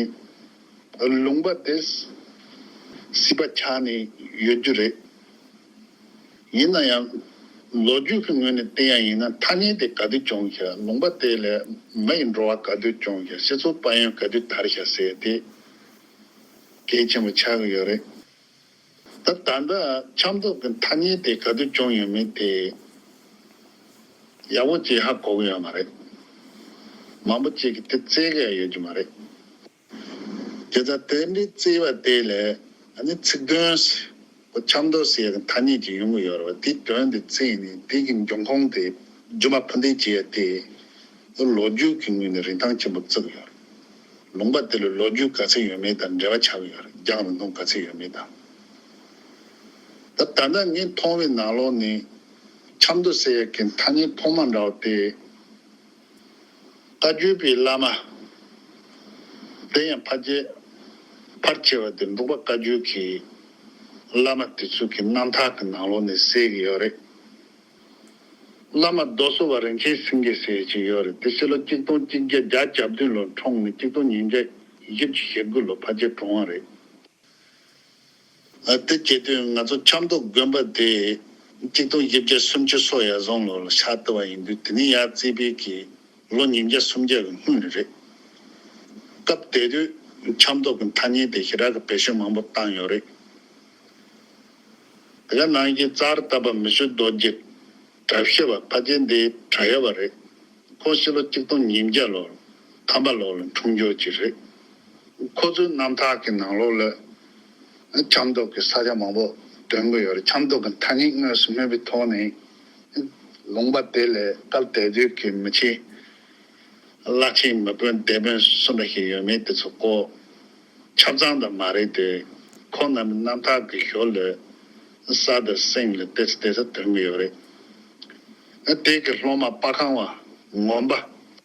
ལུང་པ་དེ་སྲིད་པ་ཆགས་ནས་ཡོད་རྒྱུ་རེད། ཡིན་ན་ཡང་ལོ་རྒྱུས་ཀྱི་ངོས་ནས་བལྟས་ཡ་ཡིན་ན་ཐ་སྙད་དེ་ག་དུས་བྱུང་ཞེས་ལུང་པ་དེ་ལ་མི་ཡི་འགྲོ་བ་ག་དུས་བྱུང་ཞེས་སྤྱི་ཚོགས་དཔལ་ཡོན་ག་དུས་དར་ཞེས་ཟེར་དེ་གལ་ཆེན་པོ་ཆགས་ཀྱི་ཡོད་རེད། ད་ད་ལྟ་ཆབ་མདོ་གི་ཐ་སྙད་དེ་ག་དུས་བྱུང་ཡོད་མེད་དེ་ཡག་པོ་ཅིག་ཧ་གོ་གི་ཡོད་མ་རེད། མང་པོ་ཅིག་གིས་དེ་བཙལ་གི་ཡོད་ཀྱི་མ་རེད། དེ་ལྟར་དེ་འདྲའི་བཙལ་བ་དེ་ལས་ཨ་ནི་ཚིག་དོན་ཆབ་མདོ་ཟེར་ཡག་གི་ཐ་སྙད་ཅིག་ཡོང་གི་ཡོད་རེད་བ། དེའི་དོན་དེ་བཙལ་ནས་དེ་གི་འབྱུང་ཁུངས་དེ་རྒྱུ་མ་ཕུ་འདེད་བྱེད་ཡ་དེ་ལོ་རྒྱུས་ཀྱི་ངོས་ནས་རིན་ཐང་ཆེན་པོ་བརྩི་གི་ཡོད་རེད། ལུང་པ་དེ་ལ་ལོ་རྒྱུས་ག་ཚད་ཡོད་མེད་དང་འབྲེལ་བ་ཆགས་ཀྱི་ཡོད་རེད། རྒྱང་རིང་ཐུང་ག་ཚད་ཡོད་མེད་དང་། ད་ད་ལྟ་ངས་མཐོང་བའི་ནང་ལོགས་ནས་ཆབ་མདོ་ཟེར་ཡག་གི་ཐ་སྙད་ཐོག་མ་འདྲ་བ་དེ་བཀའ་བརྒྱུད་པའི་བླ་མ། དེ་ཡང་ཕལ་ཆེར་ཕལ་ཆེ་བ་དེ་འབྲུག་པ་བཀའ་བརྒྱུད་ཀྱི་བླ་མ་དེ་ཚོ་གི་རྣམ་ཐར་གྱི་ནང་ལོགས་ནས་གསལ་གྱི་ཡོད་རེད། བླ་མ་རྡོ་སོལ་བ་རིན་ཆེན་སེང་གེ་ཟེར་གྱི་ཡོད་རེད། དེ་ཕྱི་ལོ་གཅིག་སྟོང་གཅིག་བརྒྱ་བརྒྱད་ཅུ་གྱ་བདུན་ལོར་འཁྲུངས་ནས་གཅིག་སྟོང་ཉིས་བརྒྱ་བཞི་བཅུ་ཞེ་དགུ་ལོ་ཕལ་ཆེར་གྲོངས་པ་རེད། ཨ། དེ་བྱེད་དུས་ང་ཚོ་ཆབ་མདོ་དགོན་པ་དེ་གཅིག་སྟོང་བཞི་བརྒྱ་སུམ་ཅུ་སོ་ཡ་གསུམ་ལོ་ལ་ཕྱག་བཏབ་པ་ཡིན་དུས་དེ་ནས་ཡར་བརྩིས་པའི་གི་ལོ་ཉིས་བརྒྱ་སུམ་བརྒྱ་གི་སྔོན་ནས་རེད། སྐབས་དེ་དུས་ཆབ་མདོ་གི་ཐ་སྙད་དེ་ཞེ་དྲག་གི་བེད་སྤྱོད་མང་པོ་བཏང་ཡོད་རེད། དེ་ག་ནང་བཞིན་ཙཱར་སྟག་པ་མི་བསྐྱོད་རྡོ་རྗེ་གྲྭ་བཞི་པ་ཕལ་ཆེར་འདིའི་གྲྭ་ཡབ་པ་རེད། ཁོང་ཕྱི་ལོ་གཅིག་སྟོང་ཉིས་བརྒྱ་ལོར་ཐམ་པ་ལོག་ལ་འཁྲུངས་འགྱུར་གྱི་རེད། ཁོ་ཚོའི་རྣམ་ཐར་གྱི་ནང་ལོགས་ལ་ཆབ་མདོ་གི་ས་ཆ་མང་པོ་འདོན་གྱི་ཡོད་རེད། ཆབ་མདོ་གི་ཐ་སྙད་དངོས་སུ་སྨོས་པའི་ཐོག་ནས་ལུང་པ་དེ་ལས་སྐབས་དེ་དུས་ཀྱི་མི་ཆེན་བླ་ཆེན་མི་དཔོན་སྡེ་དཔོན་སུ་འདྲ་ཞིག་ཡོད་མེད་དེ་ཚོ་ཀོ་ཆ་ཚང་དུ་མ་རེད་དེ། ཁོང་རྣམས་རྣམ་ཐར་གྱི་ཞོར་ལ་ས་དང་སེང་ལ་ཏེ་ཙི་ཏེ་ཙི་འདོན་གྱི་ཡོད་རེད། དེ་གི་སློབ་མ་སྤ་ཁང་བ་ངོམ་པ་